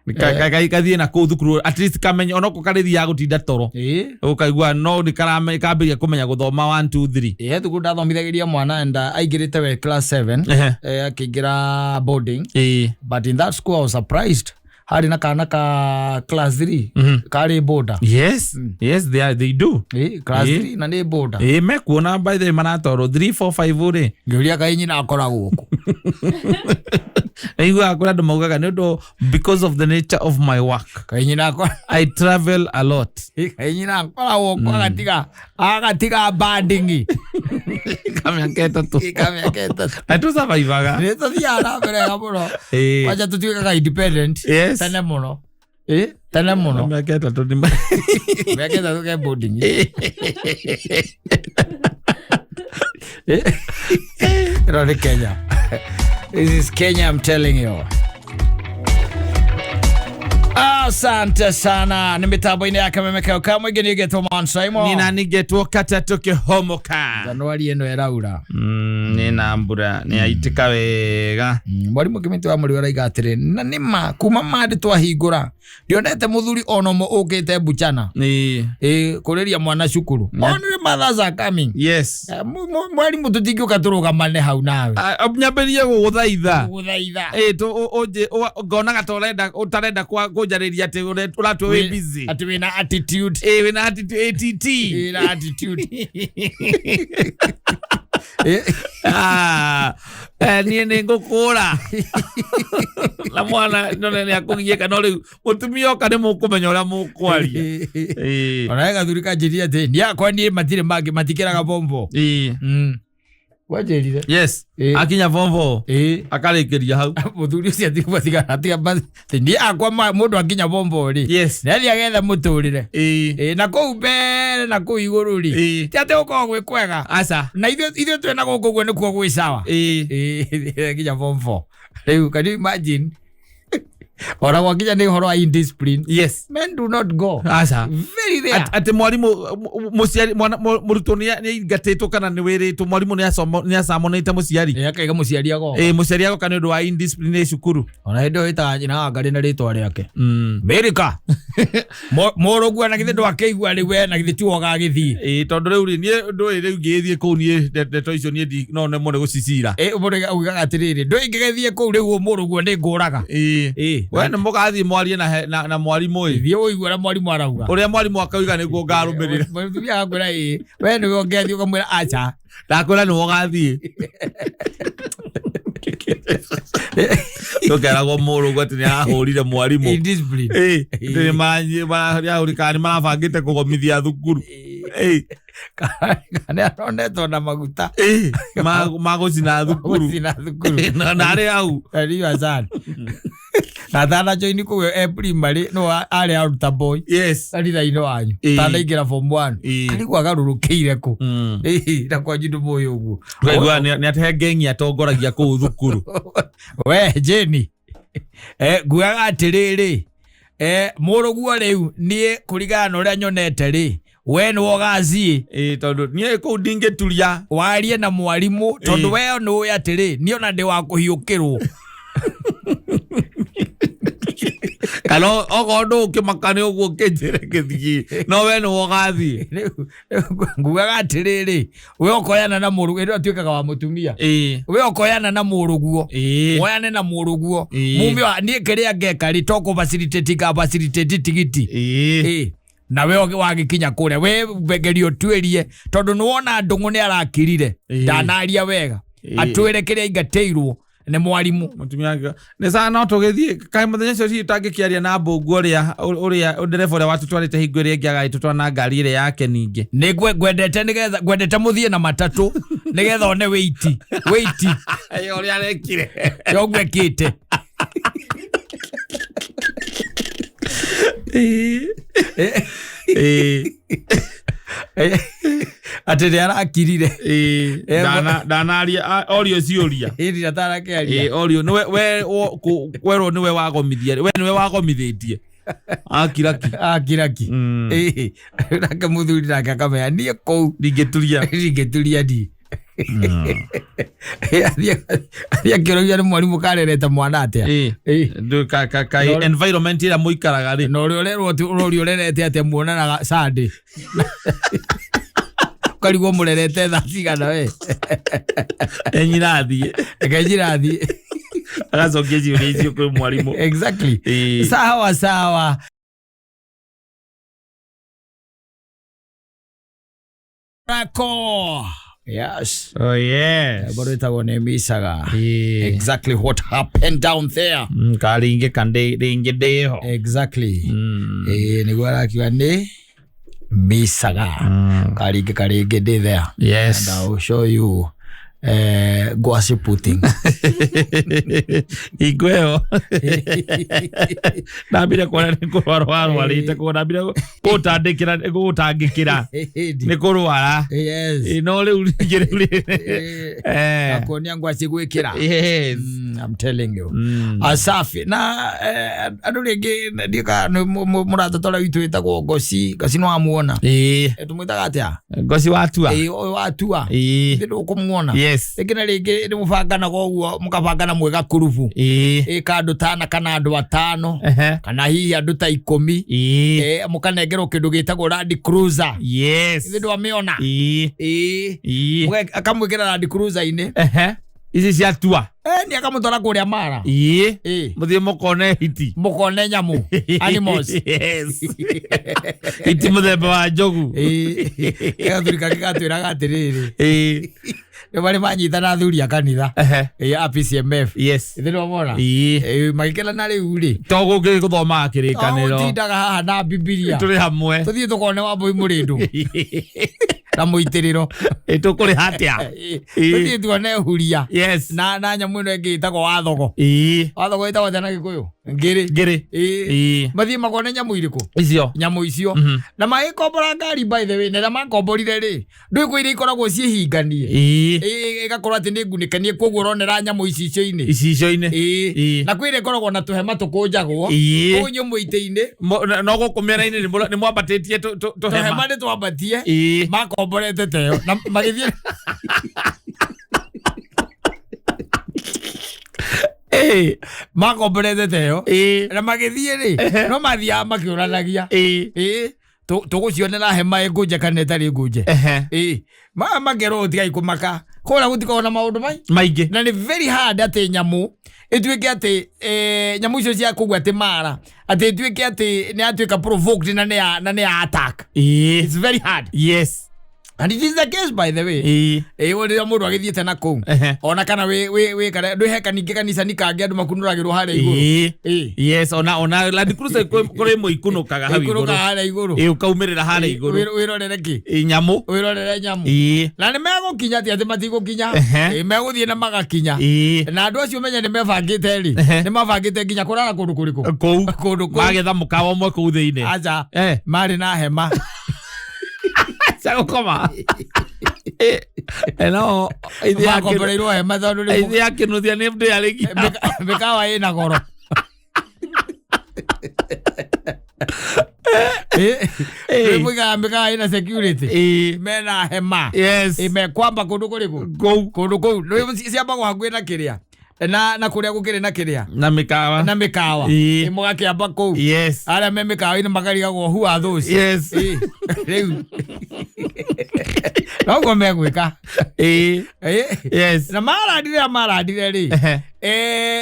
Kathiĩ na kũu thukuru, at least kamenye onoko karĩthiaga gũtinda toro. Ũkaigua no nĩ kambĩrĩria kũmenya gũthoma 1 2 3. Ĩ, he thukuru ndathomithagĩria mwana and aingĩrĩte we class 7. Akĩingĩra boarding. But in that school I was surprised, harĩ na kana ka class 3 karĩ boarder. Yes, they are, they do. Ĩ, class 3 na nĩ boarder. Ĩ, mekuona by the way maratwarwo 3 4 5 rĩ. Ngĩũria kaĩ nyina akoragwo kũ. Naiguaga kũrĩ andũ maugaga nĩ ũndũ because of the nature of my work, Kaĩ nyina akora I travel a lot. Kaĩ nyina akoragwo kũ, agatiga banding Kamĩaka 3. Ka mĩaka 3. Na tũcabaibaga. Nĩ tũthiaga na mbere wega mũno. Kwanja tũtuĩkaga independent tene mũno. Ĩ, tene mũno. Mĩaka 3 nĩ Mĩaka 3 ke boarding. Ĩno nĩ Kenya. This is Kenya, I'm telling you. Asante sana. Nĩ mĩtambo-inĩ ya kameme kamwe ingĩ nĩ Man Simon. Nina nigetwo katatũ kĩhomoka. Januari ĩno ĩraura. Nĩ na mbura nĩ yaitĩka wega. Mwarimũ Kĩmĩtĩ wa Mũrĩo araiga atĩrĩ, na nĩ ma kuma mandĩ twahingũra ndionete mũthuri ona ũmwe ũkĩte Buchana ĩ kũrĩria mwana cukuru. Only mothers are coming. Mwarimũ, tũtingĩũka tũrũgamane hau nawe. Nyambĩrĩrie gũgũthaitha. Gũthaitha. Ĩ, ngonaga ta ũrenda ũtarenda kũnjarĩria atĩ ũratua wĩ busy. Atĩ wĩna attitude. Ĩ, wĩna attitude, ATT. Wĩna attitude. Ah, niĩ nĩ ngũkũra na mwana none nĩ akũgiĩka, no rĩu mũtumia oka nĩ mũkũmenya ũrĩa mũkwaria. Onawe gathuri kanjĩrire atĩ niĩ akwa niĩ matirĩ mangĩ matikĩraga bombo. Wanjĩrire. Yes. Akinya form 4 akarĩkĩria hau. Mũthuri ũcio atigana atiga niĩ akwa mũndũ akinya bombo rĩ nĩathiĩ agetha mũtũrĩre. Na kũu mbere na kũu igũrũ rĩ ti atĩ gũkoragwo gwĩ kwega. Aca. Na ithuĩ twĩna gũkũ ũguo nĩkuo gwĩ sawa. Nginya form 4 rĩu, can you imagine? Ona gwakinya nĩ ũhoro wa indiscipline, Yes. men do not go. Aca. Very rare. Atĩ mwarimũ, mũciari, mwana, mũrutwo nĩ aingatĩtwo kana nĩ wĩrĩtwo mwarimũ nĩ acamonĩte mũciari. Nĩ akaiga mũciari agoka. Ĩ, mũciari agoka nĩ ũndũ wa indiscipline ĩ cukuru. Ona hĩndĩ ĩyo ĩtaga nyina wa Ngarĩ na rĩtwa rĩake. Mĩrika mũrũguo na githĩ ndwakĩigua rĩu we na githĩ tiwe ũgagĩthiĩ. Ĩ, tondũ rĩu rĩ, niĩ ndũĩ rĩu ngĩgĩthiĩ kũu niĩ ndeto icio niĩ no nemwo nĩ gũcicira. Ĩ, mũndũ augaga atĩrĩrĩ, ndũingĩgĩthiĩ kũu rĩu mũrũguo nĩ ngũraga. Ĩ. Ĩ. We nĩ mũgathiĩ mwarie na mwarimũ ĩ. Thiĩ ũigue ũrĩa mwarimũ arauga. Ũrĩa mwarimũ akauga nĩguo ngarũmĩrĩra. Mũtumia agakwĩra ĩ, we nĩwe ũngĩathiĩ ũkamwĩra aca. Ndakwĩra nĩwe ũgathiĩ. Ndũkeragwo mũrũguo atĩ nĩ arahũrire mwarimũ. Indiscipline. Ĩ, nĩ marahũrĩkaga nĩ marabangĩte kũgomithia thukuru. Ĩ. Kana aronetwo na maguta. Ĩ, magũcina thukuru. Gũcina thukuru. Na arĩ hau. Ariwa sana. Na atanajoini kũu e primary no arĩ aruta boy. Yes. Kanitha-inĩ wanyu. Ĩ. Tanaingĩra form 1. Ĩ. Karigwo agarũrũkĩire kũ. Ĩ, na kwanyu ndũmũĩ ũguo. Tũkaigua nĩ atĩ he ngengi atongoragia kũu thukuru. We Jeni. Nguaga atĩrĩrĩ, mũrũguo rĩu niĩ kũringana na ũrĩa nyonete rĩ, we nĩwe ũgathiĩ. Ĩ, tondũ niĩ kũu ndingĩturia. Warie na mwarimũ tondũ Ĩ. we nĩũĩ atĩrĩ, niĩ ona ndĩ wa kũhiũkĩrwo. Kana okorwo ndũgũkĩmaka nĩ ũguo ũkĩnjĩre ngĩthiĩ, no we nĩwe ũgathiĩ. Rĩu ngugaga atĩrĩrĩ, we ũkoyana na mũrũguo, ĩno atuĩkaga wa mũtumia. Ĩ. We ũkoyana na mũrũguo. Ĩ. Woyane na mũrũguo. Ĩ. Mume wa niĩ kĩrĩa ngeka rĩ, to kũ facilitate nga facilitate tigiti. Ĩ. Ĩ. Na we wagĩkinya kũrĩa, we geria ũtuĩrie, tondũ nĩwona Ndũng'ũ nĩ arakirire. Ĩ. Ndanaria wega. Ĩ. Atwĩre kĩrĩa aingatĩirwo nĩ mwarimũ. Mũtumia wake nĩ sawa, no tũgĩthiĩ kaĩ mũthenya ũcio hihi tũtangĩkĩaria na mbũngu ũrĩa ũrĩa ndereba ũrĩa watũtwarĩte hingo ĩrĩa ĩngĩ agagĩtũtwara na ngari ĩrĩa yake ningĩ. Nĩ ngwendete nĩgetha ngwendete mũthiĩ na matatũ nĩgetha one wĩiti wĩiti Ũrĩa arekire. yoguo ekĩte. Ĩ. Ĩ. Atĩ nĩ arakirire. Ĩ. Ndanaria orio ciũria. Ĩni atarakĩaria. Ĩ, orio nĩwe we kwerwo nĩwe wagomithia, we nĩwe wagomithĩtie akiraki. Akiraki. Ĩ, nake mũthuri nake akamenya niĩ kũu Ndingĩturia. ndingĩturia niĩ. Athiĩ akĩũragia nĩ mwarimũ karerete mwana atĩa. Ĩ. Ĩ. Ndũ ka environment ĩrĩa mũikaraga rĩ. Na ũrĩa ũrerwo atĩ ũroria ũrerete atĩa muonanaga Sunday. Ũkarigwo mũrerete thaa cigana we. Enyira athiĩ. Reke njĩra athiĩ. Agacokia ciũria icio kwĩ mwarimũ. Exactly. Ĩ. Sawa sawa. Rako. Yes. Oh yes. Bado ĩtagwo nĩ Misaga. Ĩ. Exactly what happened down there. Karingĩ ka rĩngĩ ndĩho. Exactly. Ĩ, nĩguo arakiuga nĩ Misaga. Karingĩ karĩngĩ ndĩ there. Yes. And I will show you ngwacĩ pudding. Hingo ĩyo ndambire kuona nĩ kũrwara warwarĩte, koguo ndambire gũgũtangĩkĩra nĩ kũrwara. Yes. Ĩ, no rĩu rĩngĩ rĩu rĩ- Akuonia ngwacĩ gwĩkĩra. Yes. I'm telling you. Asafi na andũ rĩngĩ ndiũka mũrata witũ wĩtagwo Ngoci. Ngoci nĩ wamuona? Ĩ. Tũmwĩtaga atĩa? Ngoci watua. Ĩ, ũyũ watua. Ĩ. Ithe ndũkũmuona. Yes. Rĩngĩ na rĩngĩ nĩ mũbanganaga ũguo, mũkabangana mwĩ gakurubu. Ĩ. Ĩ, ka andũ tana kana andũ atano. Ehe. Kana hihi andũ ta 10. Ĩ. Mũkanengerwo kĩndũ gĩtagwo Land Cruiser. Yes. Ithe ndwamĩona? Ĩ. Ĩ. Ĩ. Akamwĩkĩra Land Cruiser-inĩ. Ehe. Ici cia tua. Nĩ akamũtwara kũrĩa Mara. Ĩ. Ĩ. Mũthiĩ mũkone hiti. Mũkone nyamũ. Animals. Yes. Hiti mũthemba wa njogu. Ĩ. Gathuri kangĩ gatwĩraga atĩrĩrĩ. Ĩ. Nĩ marĩ manyitana athuri a kanitha. Ehe. Ĩ, a PCMF. Yes. Ithe nĩwamona? Ĩ. Ĩ, magĩkena rĩu rĩ. To gũkĩ gũthomaga kĩrĩkanĩro. Tũtindaga haha na Bibilia. Tũrĩ hamwe. Tũthiĩ tũkone Wambũi mũrĩndũ. Na mũitĩrĩro. Ĩ, tũkũrĩha atĩa? Ĩ, tũthiĩ tuone huria. Yes. Na nyamũ ĩno ĩngĩ ĩtagwo wathogo. Ĩ. Wathogo ĩtagwo atĩa na Gĩkũyũ? Ngĩrĩ. Ngĩrĩ. Ĩĩ. Ĩĩ. Mathiĩ makone nyamũ irĩkũ? Icio. Nyamũ icio. Na magĩkombora ngari, by the way, na ĩrĩa makomborire rĩ, ndũĩ kwĩ iria ikoragwo ciĩhinganie. Ĩĩ. Ĩĩ, ĩgakorwo atĩ nĩ ngunĩkanie, koguo ũronera nyamũ icicio-inĩ. Icicio-inĩ. Ĩĩ. Ĩĩ. Na kwĩ ĩrĩa ĩkoragwo na tũhema tũkũnjagwo Ĩĩ. kũu nyũmũ itĩ-inĩ. No gũkũ mĩena-inĩ nĩ mwambatĩtie tũhema tũhema. nĩ twambatie. Ĩĩ. Makomborete teyo na magĩthiĩ. Ĩĩ. Makomborete teyo Ĩĩ. na magĩthiĩ rĩ, no mathiaga makĩũranagia. Ĩĩ. Ĩĩ, tũgũcionera hema ĩngũnje kana ĩtarĩ ngũnje. Ehe. Ĩĩ, makerwo tigai kũmaka, kũrĩa gũtikoragwo na maũndũ mai maingĩ. Na nĩ very hard atĩ nyamũ ĩtuĩke atĩ nyamũ icio cia kũu atĩ mara atĩ ĩtuĩke atĩ nĩ yatuĩka provoked na nĩ ya attack. Ĩĩ. It's very hard. And it is the case, by the way. Ĩĩ. Ĩĩ, rĩrĩa mũndũ agĩthiĩte na kũu, ona kana wĩ kana ndwĩ he kaningĩ kanicani kangĩ andũ makunũragĩrwo harĩa igũrũ. Ĩĩ. Ĩĩ. Yes, ona Land Cruiser kũrĩ ĩmwe ikunũkaga hau igũrũ. Ĩikũrũkaga harĩa igũrũ. Ĩĩ, ũkaumĩrĩra harĩa igũrũ. Wĩrorere kĩ? Ĩĩ, nyamũ. Wĩrorere nyamũ. Ĩĩ. Na nĩ megũkinya, ti atĩ matigũkinya. Ehe. Ĩĩ, megũthiĩ na magakinya. Ĩĩ. Na andũ acio menye nĩ mebangĩte rĩ, nĩ mabangĩte nginya kũrara kũndũ kũrĩkũ? Kũu. Kũndũ kũu. Magetha mũkawa ũmwe kũu thĩinĩ. Aca. Eh. Marĩ na hema. Cia gũkoma. Eno Makomboreirwo hema tondũ rĩu ithe akĩnuthia nĩ ndĩarĩkia. Mĩkawa ĩna goro. Eh. Mĩkawa ĩna security. Ĩĩ. Mena hema. Yes. Ĩ, mekwamba kũndũ kũrĩkũ? Kũu. Kũndũ kũu. Nĩ ciambagwo hakuhĩ na kĩrĩa na kũrĩa gũkĩrĩ na kĩrĩa Na mĩkawa. na mĩkawa. Ĩĩ. Ĩ, mũgakĩamba kũu. Arĩa me mĩkawa-inĩ makarigagwo, who are those? Yes. Ĩ, rĩu noguo megwĩka. Ĩĩ. Ĩ. Yes. Na marandire marandire rĩ,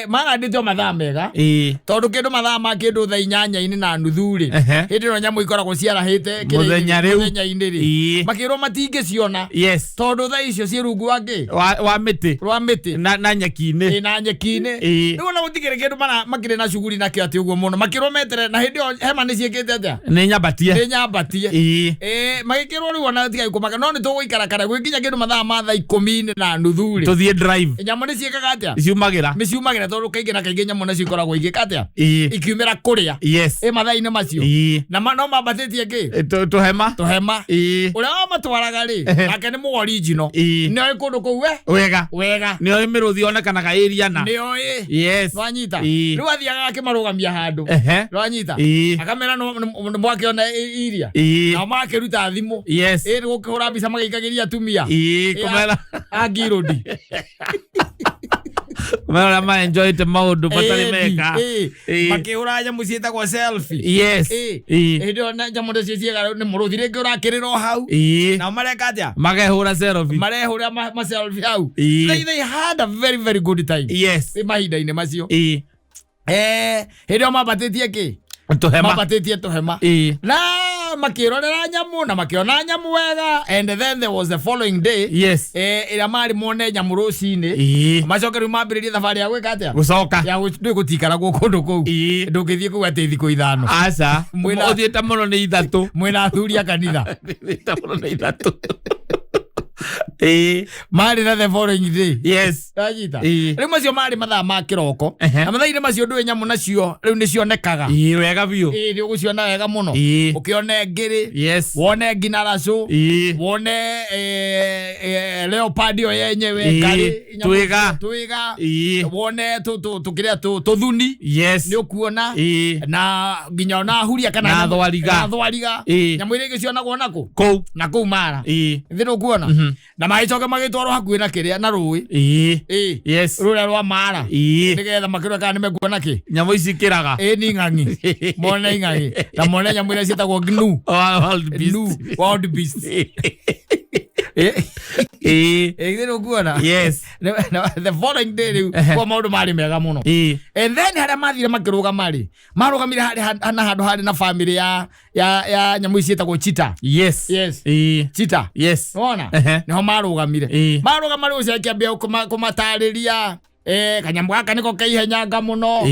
marandĩte o mathaa mega, Ĩĩ. tondũ kĩndũ mathaa ma kĩndũ thaa 8:30 rĩ, hĩndĩ ĩno nyamũ ikoragwo ciarahĩte kĩrĩa-inĩ, Mũthenya rĩu. Mũthenya-inĩ rĩ, Ĩĩ. makĩrwo matingĩciona Yes. tondũ thaa icio ciĩ rungu wa kĩ? Wa mĩtĩ. Rwa mĩtĩ. Na nyeki-inĩ. Ĩ, na nyeki-inĩ. Ĩĩ. Rĩu ona gũtikĩrĩ kĩndũ makĩrĩ na cuguri nakĩo atĩ ũguo mũno, makĩrwo metere, na hĩndĩ ĩyo hema nĩ ciĩkĩte atĩa? Nĩ nyambatie. Nĩ nyambatie. Ĩĩ. Ĩ, magĩkĩrwo rĩu ona tigai kũmaka, no nĩ tũgũikara kana gwĩkinya kĩndũ mathaa ma thaa 10:30 rĩ, Tũthiĩ drive. Nyamũ nĩ ciĩkaga atĩa? Ciumagĩra. Nĩ ciumagĩra, tondũ kaingĩ na kaingĩ nyamũ nacio ikoragwo igĩka atĩa? Ĩĩ. Ikiumĩra kũrĩa. Yes. Ĩ, mathaa-inĩ macio. Ĩĩ. Na no mambatĩtie kĩ? Tũhema. Tũhema. Ĩĩ. Ũrĩa wamatwaraga rĩ, nake nĩ mũorijino. Ĩĩ. Nĩoĩ kũndũ kũu we Wega. wega. Nĩoĩ mĩrũthi yonekanaga area na. Nĩoĩ. Yes. Nwanyita? Ĩĩ. Rĩu athiaga akĩmarũgamia handũ. Nwanyita? Ĩĩ. Akamera nĩ mwakĩona iria. Ĩĩ. Nao makĩruta thimũ. Yes. Ĩ, nĩ gũkĩhũra mbica magĩikagĩria atumia. Ĩĩ. Ĩ, Kũmera a ngirũndi. Kũmera ũrĩa maenjoyte maũndũ matarĩ meka. Ĩ, Ĩĩ. makĩhũra nyamũ ciĩtagwo selfie. Yes. Ĩ. Ĩĩ. Hĩndĩ ĩyo na nyamũ nacio ciĩga nĩ mũrũthi rĩngĩ ũrakĩrĩra o hau. Ĩĩ. Nao mareka atĩa? Makehũra selfie. Marehũra ma selfie hau. Ĩĩ. They had a very very good time. Yes. Ĩ, mahinda-inĩ macio. Ĩĩ. Hĩndĩ ĩyo mambatĩtie kĩ? Tũhema. Mambatĩtie tũhema. Ĩĩ. Na makĩrorera nyamũ na makĩona nyamũ wega, and then there was the following day, ĩrĩa marĩ mone nyamũ rũcinĩ. Ĩĩ. Macoke rĩu mambĩrĩrie thabarĩ ya gwĩka atĩa? Gũcoka. Ya ndũĩ gũtikaragwo kũndũ kũu. Ĩĩ. Ndũngĩthiĩ kũu atĩ thikũ 5. Aca. Ũthiĩte mũno nĩ 3. Mwĩna athuri a kanitha. Ũthiĩte mũno nĩ 3. Ĩĩ. Marĩ na the following day. Yes. Wanyita? Ĩĩ. Rĩu macio marĩ mathaa ma kĩroko. Ehe. Na mathaa-inĩ macio ndũĩ nyamũ nacio rĩu nĩ cionekaga. Ĩĩ, wega biũ. Ĩĩ, nĩ ũgũciona wega mũno. Ĩĩ. Ũkĩone ngĩrĩ, Yes. wone nginaracũ, Ĩĩ. wone leopard ĩyo yenyewe, Ĩĩ. ngarĩ, nyamũ Twĩga. twĩga, Ĩĩ. wone tũkĩrĩa tũthuni. Yes. Nĩ ũkuona Ĩĩ. na nginya ona huria kana Na thwariga. na thwariga. Ĩĩ. Nyamũ iria ingĩ cionagwo nakũ? Kũu. Na kũu mara. Ĩĩ. Thĩ nĩ ũkuona na magĩcoka magĩtwarwo hakuhĩ na kĩrĩa, na rũĩ. Ĩĩ. Ĩĩ. Yes. Rũrĩa rwa mara, Ĩĩ. nĩgetha makĩrore kana nĩmekuona kĩ. Nyamũ ici ikĩraga. Ĩĩ, nĩ ing'ang'i, mone ing'ang'i na mone nyamũ iria ciĩtagwo gnu. Wild beast. Gnu, wild beast. Ĩĩ. Ĩĩ. Ĩĩ, nĩ ũkuona? Yes. The following day rĩu kwa maũndũ marĩ mega mũno. Ĩĩ. And then harĩa mathire makĩrũgama rĩ, marũgamire harĩ na handũ harĩ na family ya nyamũ ici ciĩtagwo cheetah. Yes. Yes. Ĩĩ. Cheetah. Yes. Wona? Ehe. Nĩho marũgamire. Ĩĩ. Marũgama rĩu ũcio akĩambia kũmatarĩria. Kanyamũ gaka nĩko keihenyanga mũno.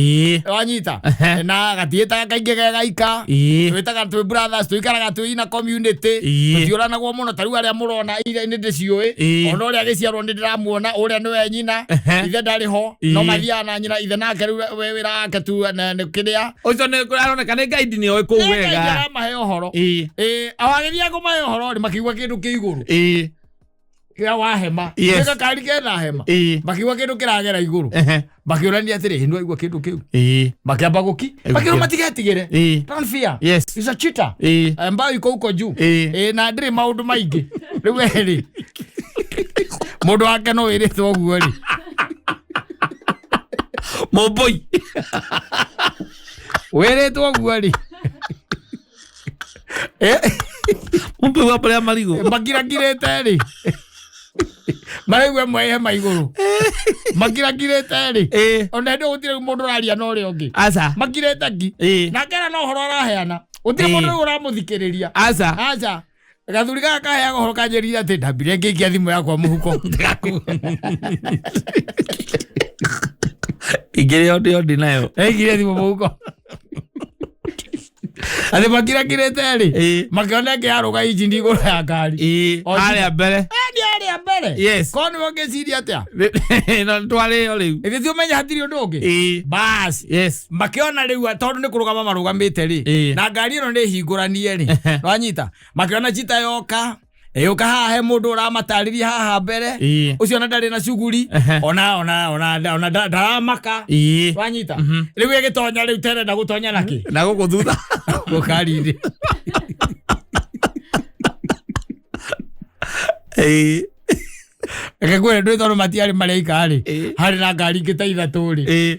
Wanyita na gatiĩtaga kaingĩ ge gaika. Twĩtaga twĩ brothers, tũikaraga twĩ ina community. Tũtiũranagwo mũno ta rĩu arĩa mũrona iria nĩ ndĩciũĩ. Ona ũrĩa agĩciarwo nĩ ndĩramuona, ũrĩa nĩwe nyina. Ithe ndarĩ ho, no mathiaga na nyina. Ithe nake rĩu we wĩra wake tu nĩ kĩrĩa. Ũcio nĩ aroneka nĩ guide, nĩ oĩ kũu Ngai wega. aramahe ũhoro. O agĩthiaga kũmahe ũhoro rĩ, makĩigua kĩndũ kĩ igũrũ kĩrĩa wa hema. Gakari kena hema. Makiigua kĩndũ kĩragera igũrũ. Makĩũrania atĩrĩ, nĩ waigua kĩndũ kĩu? Makĩamba gũki. Makĩrwo matigetigĩre. Don't fear. It's a cheetah ambayo iko huko juu. Na ndĩrĩ maũndũ maingĩ. Rĩu we rĩ, mũndũ wake no wĩrĩtwo ũguo rĩ. Mũmbũi. Wĩrĩtwo ũguo rĩ. Mũmbũi wa mbere ya marigũ. Makirakirĩte rĩ, maraigua ĩmwe ĩ hema igũrũ, makirakirĩte rĩ. Ona hĩndĩ ĩyo gũtirĩ mũndũ ũraria na ũrĩa ũngĩ. Aca. Makirĩte ngi. Nake era no ũhoro araheana, gũtirĩ mũndũ rĩu ũramũthikĩrĩria. Aca. Aca, gathuri gaka kaheaga ũhoro kanjĩrire atĩ ndambire ngĩikia thimũ yakwa mũhuko. Ingĩrĩ o ndĩ nayo. Aigire thimũ mũhuko atĩ makirakirĩte rĩ, makĩona ĩngĩ yarũga injini igũrũ ya ngari. Harĩa mbere. Nĩ harĩa mbere. Korwo nĩwe ũngĩciria atĩa? No twarĩo rĩu. Ĩthĩ ti ũmenya hatirĩ ũndũ ũngĩ. Bas, makĩona rĩu tondũ nĩ kũrũgama marũgamĩte rĩ, na ngari ĩno nĩ hingũranie rĩ, wanyita, makĩona chita yoka ĩũka haha he mũndũ ũramatarĩria haha mbere. Ũcio ona ndarĩ na cuguri. Ona ndaramaka. Wanyita, rĩu ĩgĩtonya rĩu terenda gũtonya nakĩ? Na gũkũ thutha. Gũkari-inĩ. Reke ngwĩre ndũĩ, tondũ matiarĩ mareika rĩ, harĩ na ngari ingĩ ta ithatũ rĩ.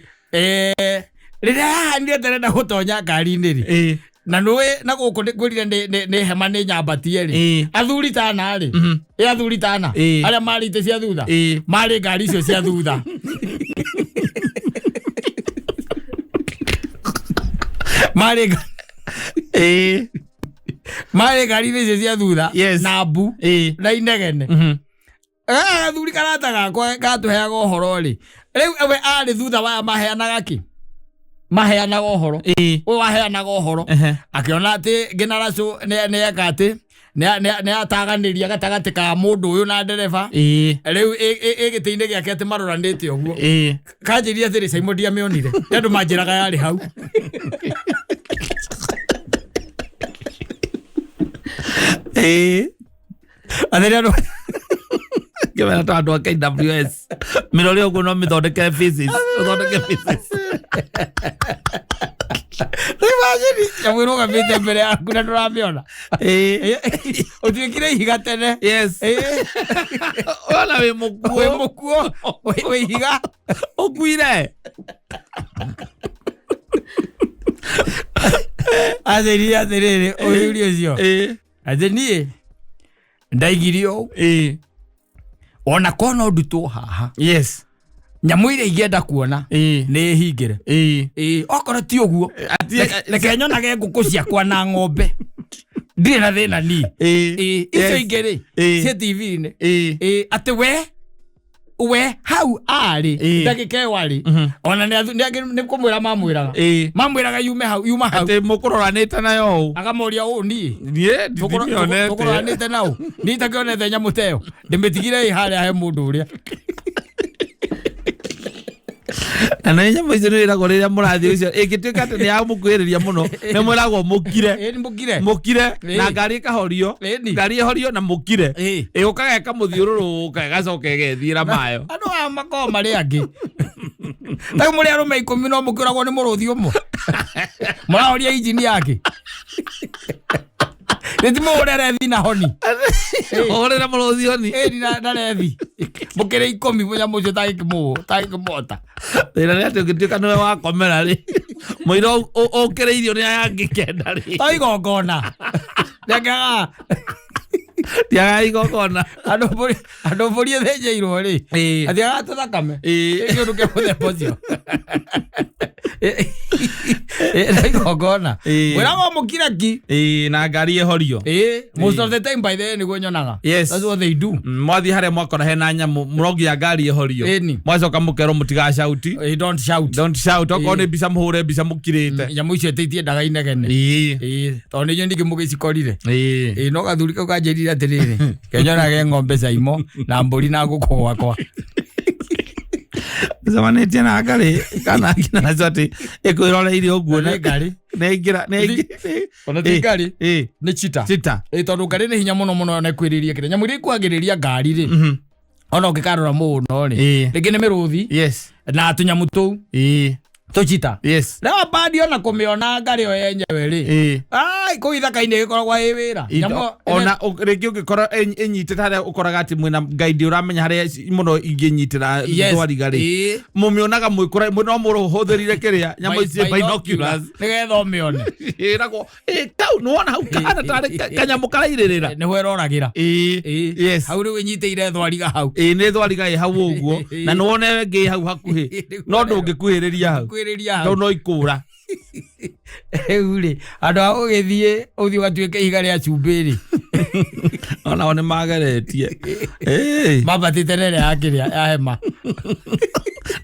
Rĩrĩa yahanire terenda gũtonya ngari-inĩ rĩ, na nũĩ na gũkũ ngwĩrire nĩ hema nĩ nyambatie rĩ. Athuri tana rĩ, ĩ athuri tana arĩa marĩ itĩ cia thutha, marĩ ngari icio cia thutha. Marĩ ngari-inĩ icio cia thutha. Na mbu na inegene. Gathuri karata gakwa gatũheaga ũhoro rĩ, rĩu we arĩ thutha waya maheanaga kĩ, maheanaga ũhoro. Ũyũ waheanaga ũhoro akĩona atĩ ngina racũ nĩ eka atĩ nĩ ataganĩria gatagatĩ ka mũndũ ũyũ na ndereba. Rĩu ĩ gĩtĩ-inĩ gĩake atĩ maroranĩte ũguo. Kanjĩria atĩrĩ, Caimo ndiamĩonire, nĩ andũ manjĩraga yarĩ hau. Atĩrĩ andũ Ngĩmera ta andũ a KWS mĩrore ũguo no mĩthondekere faces, ũthondeke faces. Imagine nyamũ ĩrũgamĩte mbere yaku na ndũramĩona. Ũtuĩkire ihiga tene. Ona wĩ mũkuo. Wĩ mũkuo, wĩ ihiga. Ũkuire. Atĩrire atĩrĩrĩ, ũyũri ũcio atĩ niĩ ndaigirio ũũ. Ona korwo no ndutwo haha, nyamũ iria ingĩenda kuona nĩ hingĩre. Ĩĩ, okorwo ti ũguo, reke nyonage ngũkũ ciakwa na ng'ombe, ndirĩ na thĩna niĩ. Ĩĩ, icio ingĩ rĩ, ciĩ TV-inĩ. Ĩĩ, atĩ we hau arĩ ndagĩka ĩyo arĩ, ona nĩ kũmwĩra mamwĩraga, mamwĩraga yume hau, yuma hau. Atĩ mũkũroranĩte nayo ũũ. Akamoria ũũ, niĩ Niĩ ndithimĩonete. Tũkũroranĩte nau, niĩ itakĩonete nyamũ ta ĩyo, ndĩmĩtigire ĩ harĩa he mũndũ ũrĩa. Na nĩ nyamũ icio nĩ wĩragwo rĩrĩa mũrathiĩ ũcio ĩngĩtuĩka atĩ nĩ yamũkuhĩrĩria mũno, nĩ mwĩragwo mũkire. Ĩ, nĩ mũkire. Mũkire na ngari ĩkahorio. Ngari ĩhorio na mũkire. Ĩũkaga ĩkamũthiũrũrũka, ĩgacoka ĩgethiĩra mayo. Andũ aya makoragwo marĩ angĩ tarĩu mũrĩ arũme 10 no mũkĩũragwo nĩ mũrũthi ũmwe, mũrahoria injini yake nĩ ti mũhũre rethi na honi. Ũhũrĩre mũrũthi honi. Ĩni na rethi mũkĩrĩ 10, mũnyamũ ũcio tangĩkĩmũhota. Thĩna nĩ atĩ ũngĩtuĩka nĩwe wakomera rĩ, mũira ũkĩrĩirio nĩ aya angĩ 9 rĩ. To igongona rĩangĩaga. Tiagaga igongona. Andũ mbũri ĩthĩnjĩirwo rĩ, athiaga tũthakame. Kĩndũ kĩa mũthemba ũcio. Na igongona. Ĩĩ. Mwĩraga mũkiraki. Ĩĩ, na ngari ĩhorio. Ĩĩ, most of the time by the way nĩguo nyonaga. Yes. That's what they do. Mwathiĩ harĩa mwakora hena nyamũ mũrongia ngari ĩhorio. Ĩni. Mwacoka mũkerwo mũtigacauti. Don't shout. Don't shout. Okorwo nĩ mbica mũhũre mbica mũkirĩte. Nyamũ icio itiendaga inegene. Ĩĩ. Ĩĩ, tondũ nĩ ningĩ mũgĩcikorire. Ĩĩ. Ĩĩ, no gathuri kau kanjĩrire atĩrĩrĩ, kenyonage ng'ombe caimo na mbũri na ngũkũ gwakwa. Cemanĩtie na ngarĩ kana ngina nacio atĩ ĩkwĩroreire ũguo. Nĩ ngarĩ. Nĩ aingĩra. Ona ti ngarĩ. Ĩĩ. Nĩ cheetah. Cheetah. Ĩĩ, tondũ ngarĩ nĩ hinya mũno mũno ona ĩkwĩrĩria kĩrĩa. Nyamũ iria ikuagĩrĩria ngari rĩ, ona ũngĩkarora mũno rĩ, Ĩĩ. rĩngĩ nĩ mĩrũthi Yes. na tũnyamũ tũu Ĩĩ. tũchita. Yes. Leopard ona kũmĩona ngarĩ yo yenyewe rĩ, Ĩĩ. ai kũu ithaka-inĩ ĩgĩkoragwo ĩ wĩra. Nyamũ ĩyo- Ona rĩngĩ ũngĩkorwo ĩnyitĩte harĩa ũkoraga atĩ mwĩna guide ũramenya harĩa mũno ingĩnyitĩra Yes. thwariga rĩ, Ĩĩ. mũmĩonaga mwĩ no mũhũthĩrire kĩrĩa nyamũ ici binoculars nĩgetha ũmĩone. Ĩragwo ĩ kau nĩwona hau kahana tarĩ kanyamũ karairĩrĩra. Nĩho ĩroragĩra. Ĩĩ. Ĩĩ. Yes. Hau rĩu ĩnyitĩire thwariga hau. Ĩĩ, nĩ thwariga ĩ hau ũguo na nĩwone ĩngĩ ĩ hau hakuhĩ no ndũngĩkuhĩrĩria hau Kwĩrĩria hau. tondũ no ikũra. Rĩu rĩ, andũ a ũgĩthiĩ ũthiĩ ũgatuĩke ihiga rĩa cumbĩ rĩ, Onao nĩ mageretie. Ĩĩ. mambatĩte na ĩrĩa ya kĩrĩa ya hema.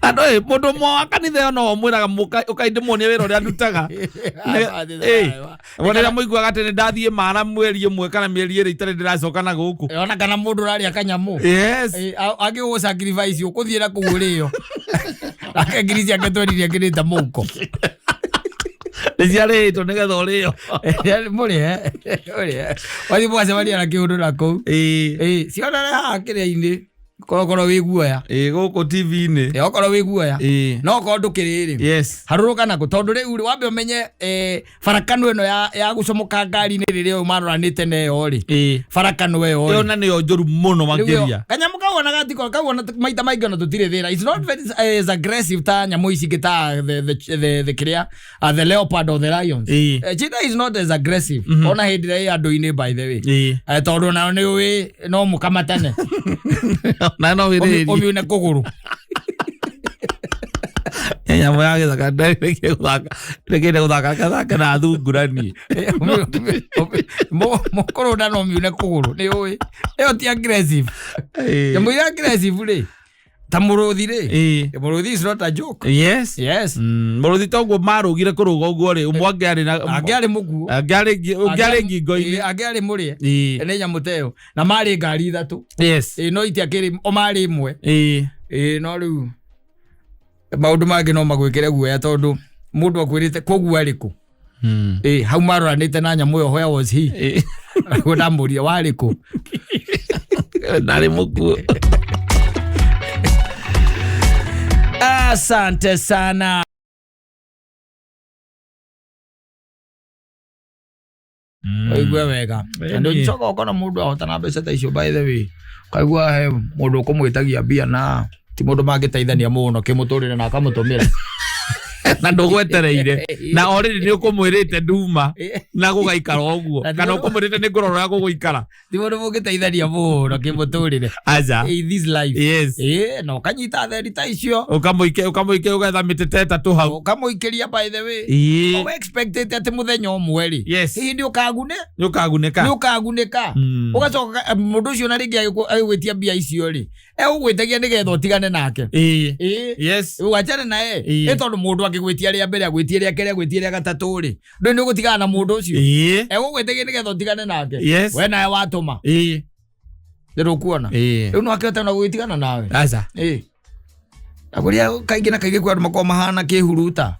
Andũ ĩ mũndũ ũmwe wa kanitha ĩyo no ũmwĩraga ũkai ndĩmuonie wĩra ũrĩa ndutaga. Mambatĩte na Ĩĩ. hema. Rĩrĩa mũiguaga atĩ nĩ ndathiĩ mara mweri ũmwe kana mĩeri ĩrĩ itarĩ ndĩracoka na gũkũ. Ona kana mũndũ ũrarĩa kanyamũ. Yes. Ĩĩ, angĩgũ sacrifice ũkũthiĩ na kũu ũrĩo. Nake ngiri ciake tweririe akĩrĩte mũhuko. Nĩ ciarĩtwo nĩgetha ũrĩo. Mũrĩe. Mũrĩe. Wathiĩ mũgacemania na kĩũndũ na kũu. Ĩĩ. Ĩĩ, cionere haha kĩrĩa-inĩ. Korokoro wĩ guoya. Ĩĩ, gũkũ TV-inĩ. Ĩĩ, okorwo wĩ guoya. Ĩĩ. No okorwo ndũkĩrĩ rĩ. Yes. Harũrũka nako tondũ rĩu rĩ wambe ũmenye barakano ĩno ya gũcomoka ngari-inĩ rĩrĩa ũyũ maroranĩte na ĩyo rĩ, Ĩĩ. barakano ĩyo Ĩyo rĩ na nĩyo njũru mũno Rĩu ĩyo- makĩria. kanyamũ kau ona gatiko kau ona maita maingĩ ona tũtirĩ thĩna. It's not very as aggressive ta nyamũ ici ingĩ ta the kĩrĩa, the leopard or the lions. Ĩĩ. Cheetah is not as aggressive ona hĩndĩ ĩrĩa ĩ andũ-inĩ by the way. Ĩĩ. Tondũ nayo nĩ ũĩ no mũkamatane. Na no wĩrĩrie. Ũmiune kũgũrũ. Nyamũ ya gĩthaka ndĩrekire gũthaka. Ndĩrekire gũthaka gathaka na thungura niĩ. Mũkũrũnda no miune kũgũrũ nĩ ũĩ ĩyo ti aggressive. Ĩĩ. Nyamũ iria aggressive rĩ ta mũrũthi rĩ, Ĩĩ. mũrũthi is not a joke. Yes. Yes. Mũrũthi toguo marũgire kũrũga ũguo rĩ, ũmwe angĩarĩ na Angĩarĩ mũkuo, angĩarĩ ngingo-inĩ. Ĩĩ, angĩarĩ mũrĩe. Ĩĩ. Nĩ nyamũ ta ĩyo na marĩ ngari ithatũ. Yes. Ĩĩ, no itiakĩrĩ o marĩ ĩmwe. Ĩĩ. Ĩĩ, no rĩu maũndũ mangĩ no magwĩkĩre guoya tondũ mũndũ akwĩrĩte koguo arĩ kũ. Ĩĩ, hau maroranĩte na nyamũ ĩyo, where was he? Ĩĩ. Nĩguo ndamũria warĩ kũ. Ndarĩ mũkuo. Asante sana. Ũigue wega. Ĩni. Andũ njoka ũkona mũndũ ahota na mbeca ta icio by the way. Ũkaigua he mũndũ ũkũmwĩtagia mbia na ti mũndũ mangĩteithania mũno kĩmũtũrĩre na akamũtũmĩra. Na ndũgwetereire na already nĩ ũkũmwĩrĩte nduma na gũgaikara ũguo Na ti kana mũndũ- ũkũmwĩrĩte nĩ ngũrora ũrĩa gũgũikara. Ti mũndũ mũngĩteithania mũno kĩmũtũrĩre. Aca. In this life. Yes. Ĩĩ, na ũkanyita theri ta icio. Ũkamũike ũkamũike ũgetha mĩtĩ ta ĩtatũ hau. Ũkamũikĩria by the way. Ĩĩ. Ũwe expectĩte atĩ mũthenya ũmwe rĩ. Yes. Hihi nĩ ũkagune? Nĩ ũkagunĩka. Nĩ ũkagunĩka. Ũgacoka mũndũ ũcio na rĩngĩ agĩgwĩtia mbia icio rĩ, egũgwĩtagia nĩgetha ũtigane nake. Ĩĩ. Ĩĩ. Yes. Wachane naye. Ĩĩ. Ĩ tondũ mũndũ angĩgwĩtia rĩa mbere agwĩtie rĩa kerĩ agwĩtie rĩa gatatũ rĩ, ndũĩ nĩ ũgũtigana na mũndũ ũcio. Ĩĩ. Egũgwĩtagia nĩgetha ũtigane nake. Yes. We nawe watũma. Ĩĩ. Ndĩrũkuona. Ĩĩ. Rĩu no akĩhota ona gũgĩtigana nawe. Aca. Ĩĩ. Na kũrĩa kaingĩ na kaingĩ kwĩ andũ makoragwo mahana kĩhuruta.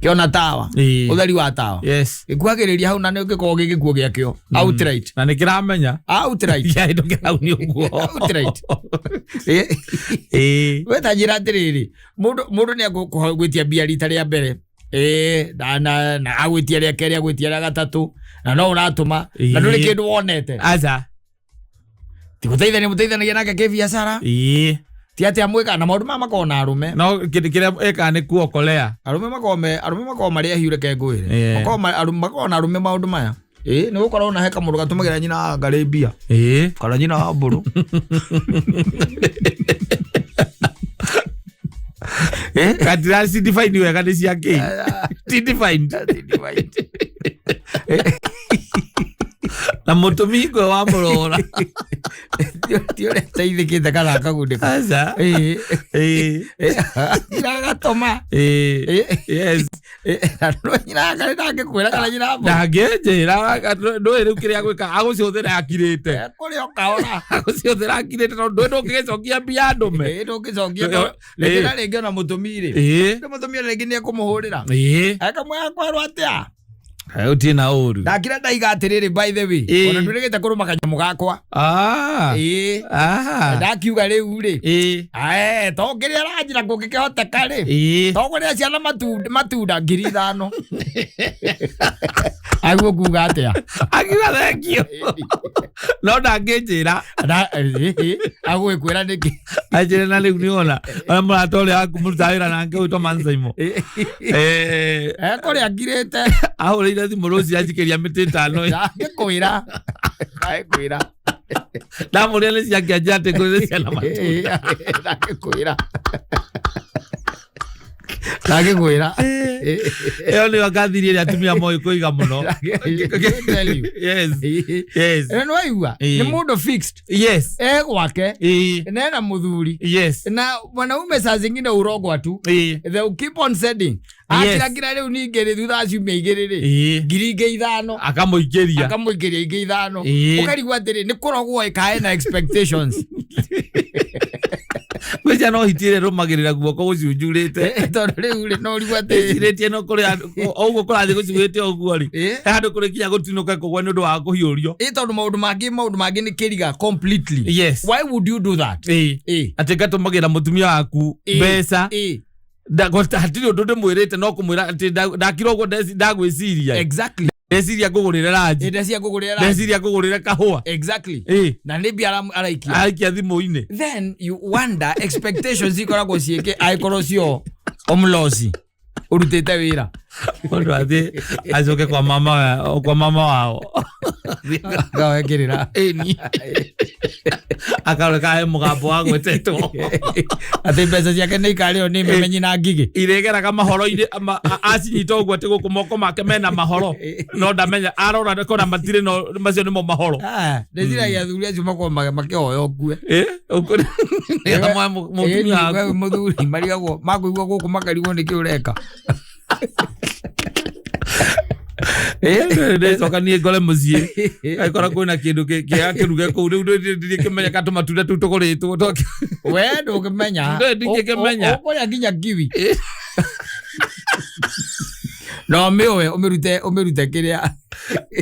Kĩona tawa. Ĩĩ. Ũtheri wa tawa. Yes. Gĩkuhagĩrĩria hau na nĩ gĩkoragwo gĩ gĩkuo gĩakĩo. Outright. Na nĩ kĩramenya. Outright. Kĩahĩtũkĩra hau nĩ ũguo. Outright. Ĩĩ. Ĩĩ. We ta njĩra atĩrĩrĩ, mũndũ nĩ agũgwĩtia mbia rita rĩa mbere. Ĩĩ, na agwĩtia rĩa kerĩ agwĩtia rĩa gatatũ na no ũratũma na ndũrĩ Ĩĩ. kĩndũ wonete. Aca. Ti gũteithania mũteithanagia nake kĩbiacara. Ĩĩ. Ti atĩ amwĩkaga na maũndũ maya makoragwo na arũme. No kĩndũ kĩrĩa ĩkaga nĩ kuokolea. Arũme makoragwo me arũme makoragwo marĩ ahiũ reke ngwĩre. Ĩĩ. Makoragwo arũme makoragwo na arũme maũndũ maya. Ĩĩ, nĩ gũkorwo na he kamũndũ gatũmagĩra nyina wa ngarĩ mbia Ĩĩ. kana nyina wa mbũrũ. Gatiraci define wega nĩ cia kĩ. Ti defined. Na mũtũmi ngwe wa mũrora. Ti ũrĩa teithĩkĩte kana akagundĩka. Aca. Ĩĩ. Ĩĩ. Nyina agatũma. Ĩĩ. Yes. Na no nyina akarĩ ndangĩkwĩra kana nyina mbũ. Ndangĩnjĩra ndũĩ rĩu kĩrĩa gwĩka agũcihũthĩra akirĩte. Kũrĩ o kahora. Agũcihũthĩra akirĩte tondũ ndũĩ ndũngĩgĩcokia mbia ndũme. Ĩĩ ndũngĩcokia. Ĩĩ. Rĩngĩ na rĩngĩ ona mũtũmi rĩ. Ĩĩ. Nĩ mũtũmi rĩngĩ nĩ ekũmũhũrĩra. Ĩĩ. Akamwĩra kwerwo atĩa. Ũtirĩ na ũru. Ndakira ndaiga atĩrĩrĩ by the way. Ĩĩ. Ona ndwĩrĩgĩte kũrũma kanyamũ gakwa. Ah. Ĩĩ. Ah. Ndakiuga rĩu rĩ. Ĩĩ. Ae, to kĩrĩa aranjĩra kũngĩkĩhoteka rĩ. Ĩĩ. Togũrĩra ciana matunda 5,000. Aguo kuga atĩa? Akiuga thengio. No ndangĩnjĩra. Agũgĩkwĩra nĩkĩ? Anjĩre na rĩu nĩwona. Ona mũrata ũrĩa waku mũrutaga wĩra nake ũgwĩtwo Mansaimo. Eh, Ekũrĩa ngirĩte. ahũrĩire thimũ rũciũ anjikĩria mĩtĩ ĩtano. Ndangĩkwĩra. Ndangĩkwĩra. Ndamũria nĩ ciake anjĩra atĩ ngũrĩre ciana matunda. Ndangĩkwĩra. Ndangĩkwĩra. Ĩyo nĩyo ngathiri ĩrĩa atumia moĩ kũiga mũno. Tell you. Yes. Yes. Ĩno nĩwaigua? Ĩĩ. Nĩ mũndũ fixed. Yes. E gwake. Ĩĩ. Na ena mũthuri. Yes. Na mwanaume saa zingine urogwa tu. Ĩĩ. They will keep on sending. Yes. Akira rĩu ningĩ rĩ thutha wa ciumia igĩrĩ rĩ. Ĩĩ. 5,000. Akamũingĩria. Akamũingĩria ingĩ ithano. Ĩĩ. Ũkarigwo atĩrĩ nĩ kũrogwo ĩkae na expectations. Gwĩcia no hiti ĩrĩa ĩrũmagĩrĩra guoko gũcunjurĩte. Tondũ rĩu rĩ no ũrigwo atĩrĩ. Ĩcirĩtie no kũrĩ andũ o ũguo kũrathiĩ gũcuĩte ũguo rĩ. Ĩĩ. He handũ kũrĩ kinya gũtinũka kũgwa nĩ ũndũ wa kũhiũrio. Ĩ tondũ maũndũ mangĩ nĩ kĩriga completely. Yes. Why would you do that? Ĩĩ. Ĩĩ. Atĩ ngatũmagĩra mũtumia waku Ĩĩ. mbeca. Ĩĩ. Hatirĩ ũndũ ndĩmwĩrĩte no kũmwĩra atĩ ndakira ũguo ndagwĩciria. Exactly. Ndeciria ngũgũrĩre ranji. Ĩ ndecia ngũgũrĩra ranji. Ndeciria ngũgũrĩre kahũa. Exactly. Ĩĩ. Na nĩ mbia araikia. Aikia thimũ-inĩ. Then you wonder expectations ikoragwo ciĩkĩ angĩkorwo cio omlosi ũrutĩte wĩra. Mũndũ athiĩ acoke kwa mama wao. Ngawekĩrĩra. Ĩni. Akareka he mũgambo wa gwetetwo. Atĩ mbeca ciake nĩ ikarĩo nĩ memenyi na ngigĩ. Iregeraga mahoro-inĩ acinyita ũguo atĩ gũkũ moko make mena mahoro no ndamenya arora kona matirĩ no macio nĩmo mahoro. Ndĩciragia athuri acio makorwo makĩhoya ũkue. Ĩ ũkũ nĩgetha moe mũtumia Ĩni, we waku. mũthuri marigagwo makũigua gũkũ makarigwo nĩkĩ ũreka. Ndecoka niĩ ngore mũciĩ agĩkora kwĩna kĩndũ kĩega kĩruge kũu rĩu ndingĩkĩmenya ka tũmatunda tũu tũgũrĩtwo. We ndũngĩmenya. Ndingĩkĩmenya. Ũkũrĩa nginya kiwi. No ũmĩũe ũmĩrute kĩrĩa.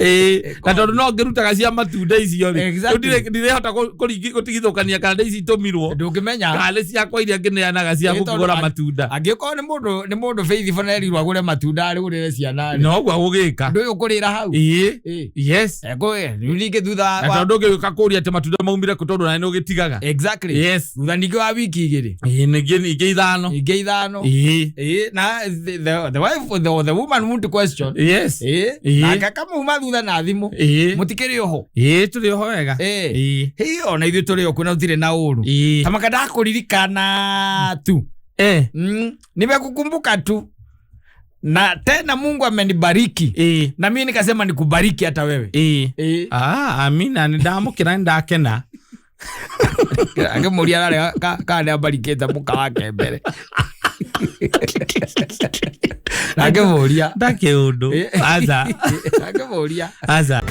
Ĩĩ, na tondũ no ngĩrutaga cia matunda icio rĩ. Exactly. Rĩu ndirehota gũtigithũkania kana nĩ ici itũmirwo. Ndũngĩmenya. Kana nĩ ciakwa iria ngĩneanaga cia Ĩ, tondũ gũkĩgũra matunda. Angĩkorwo nĩ mũndũ faithful na erirwo agũre matunda arĩgũrĩre ciana rĩ. No ũguo agũgĩka. Ndũyũ ũkũrĩra hau. Ĩĩ. Ĩĩ. Yes. Ekũĩ, rĩu ningĩ thutha Na wa tondũ ndũngĩgĩũka kũũria atĩ matunda maumire kũ tondũ nawe nĩũgĩtigaga. Exactly. Yes. Thutha ningĩ wa wiki igĩrĩ. Ĩĩ, ningĩ ningĩ ithano. Ingĩ ithano. Ĩĩ. Ĩĩ, na the wife the woman won't question. Yes. Ĩĩ. Ĩĩ. Nake akamuma thutha na thimũ. Ĩĩ. Mũtikĩrĩ oho. Ĩĩ, tũrĩ oho wega. Ĩĩ. Ĩĩ. Hĩ, ona ithuĩ tũrĩ o kwĩna tũtirĩ na ũru. Ĩĩ. Tamaka ndakuririkana tu. Eh. Nimekukumbuka tu. Na tena Mungu amenibariki. Ĩĩ. Na mimi nikasema nikubariki hata wewe. Ĩĩ. Ĩĩ. Ah, amina nĩndamũkĩra nĩndakena. Angĩmũria ararĩa kana nĩambarikĩte mũka wake mbere. Angĩmũria. Ndakĩ ũndũ. Aca. Angĩmũria. Aca.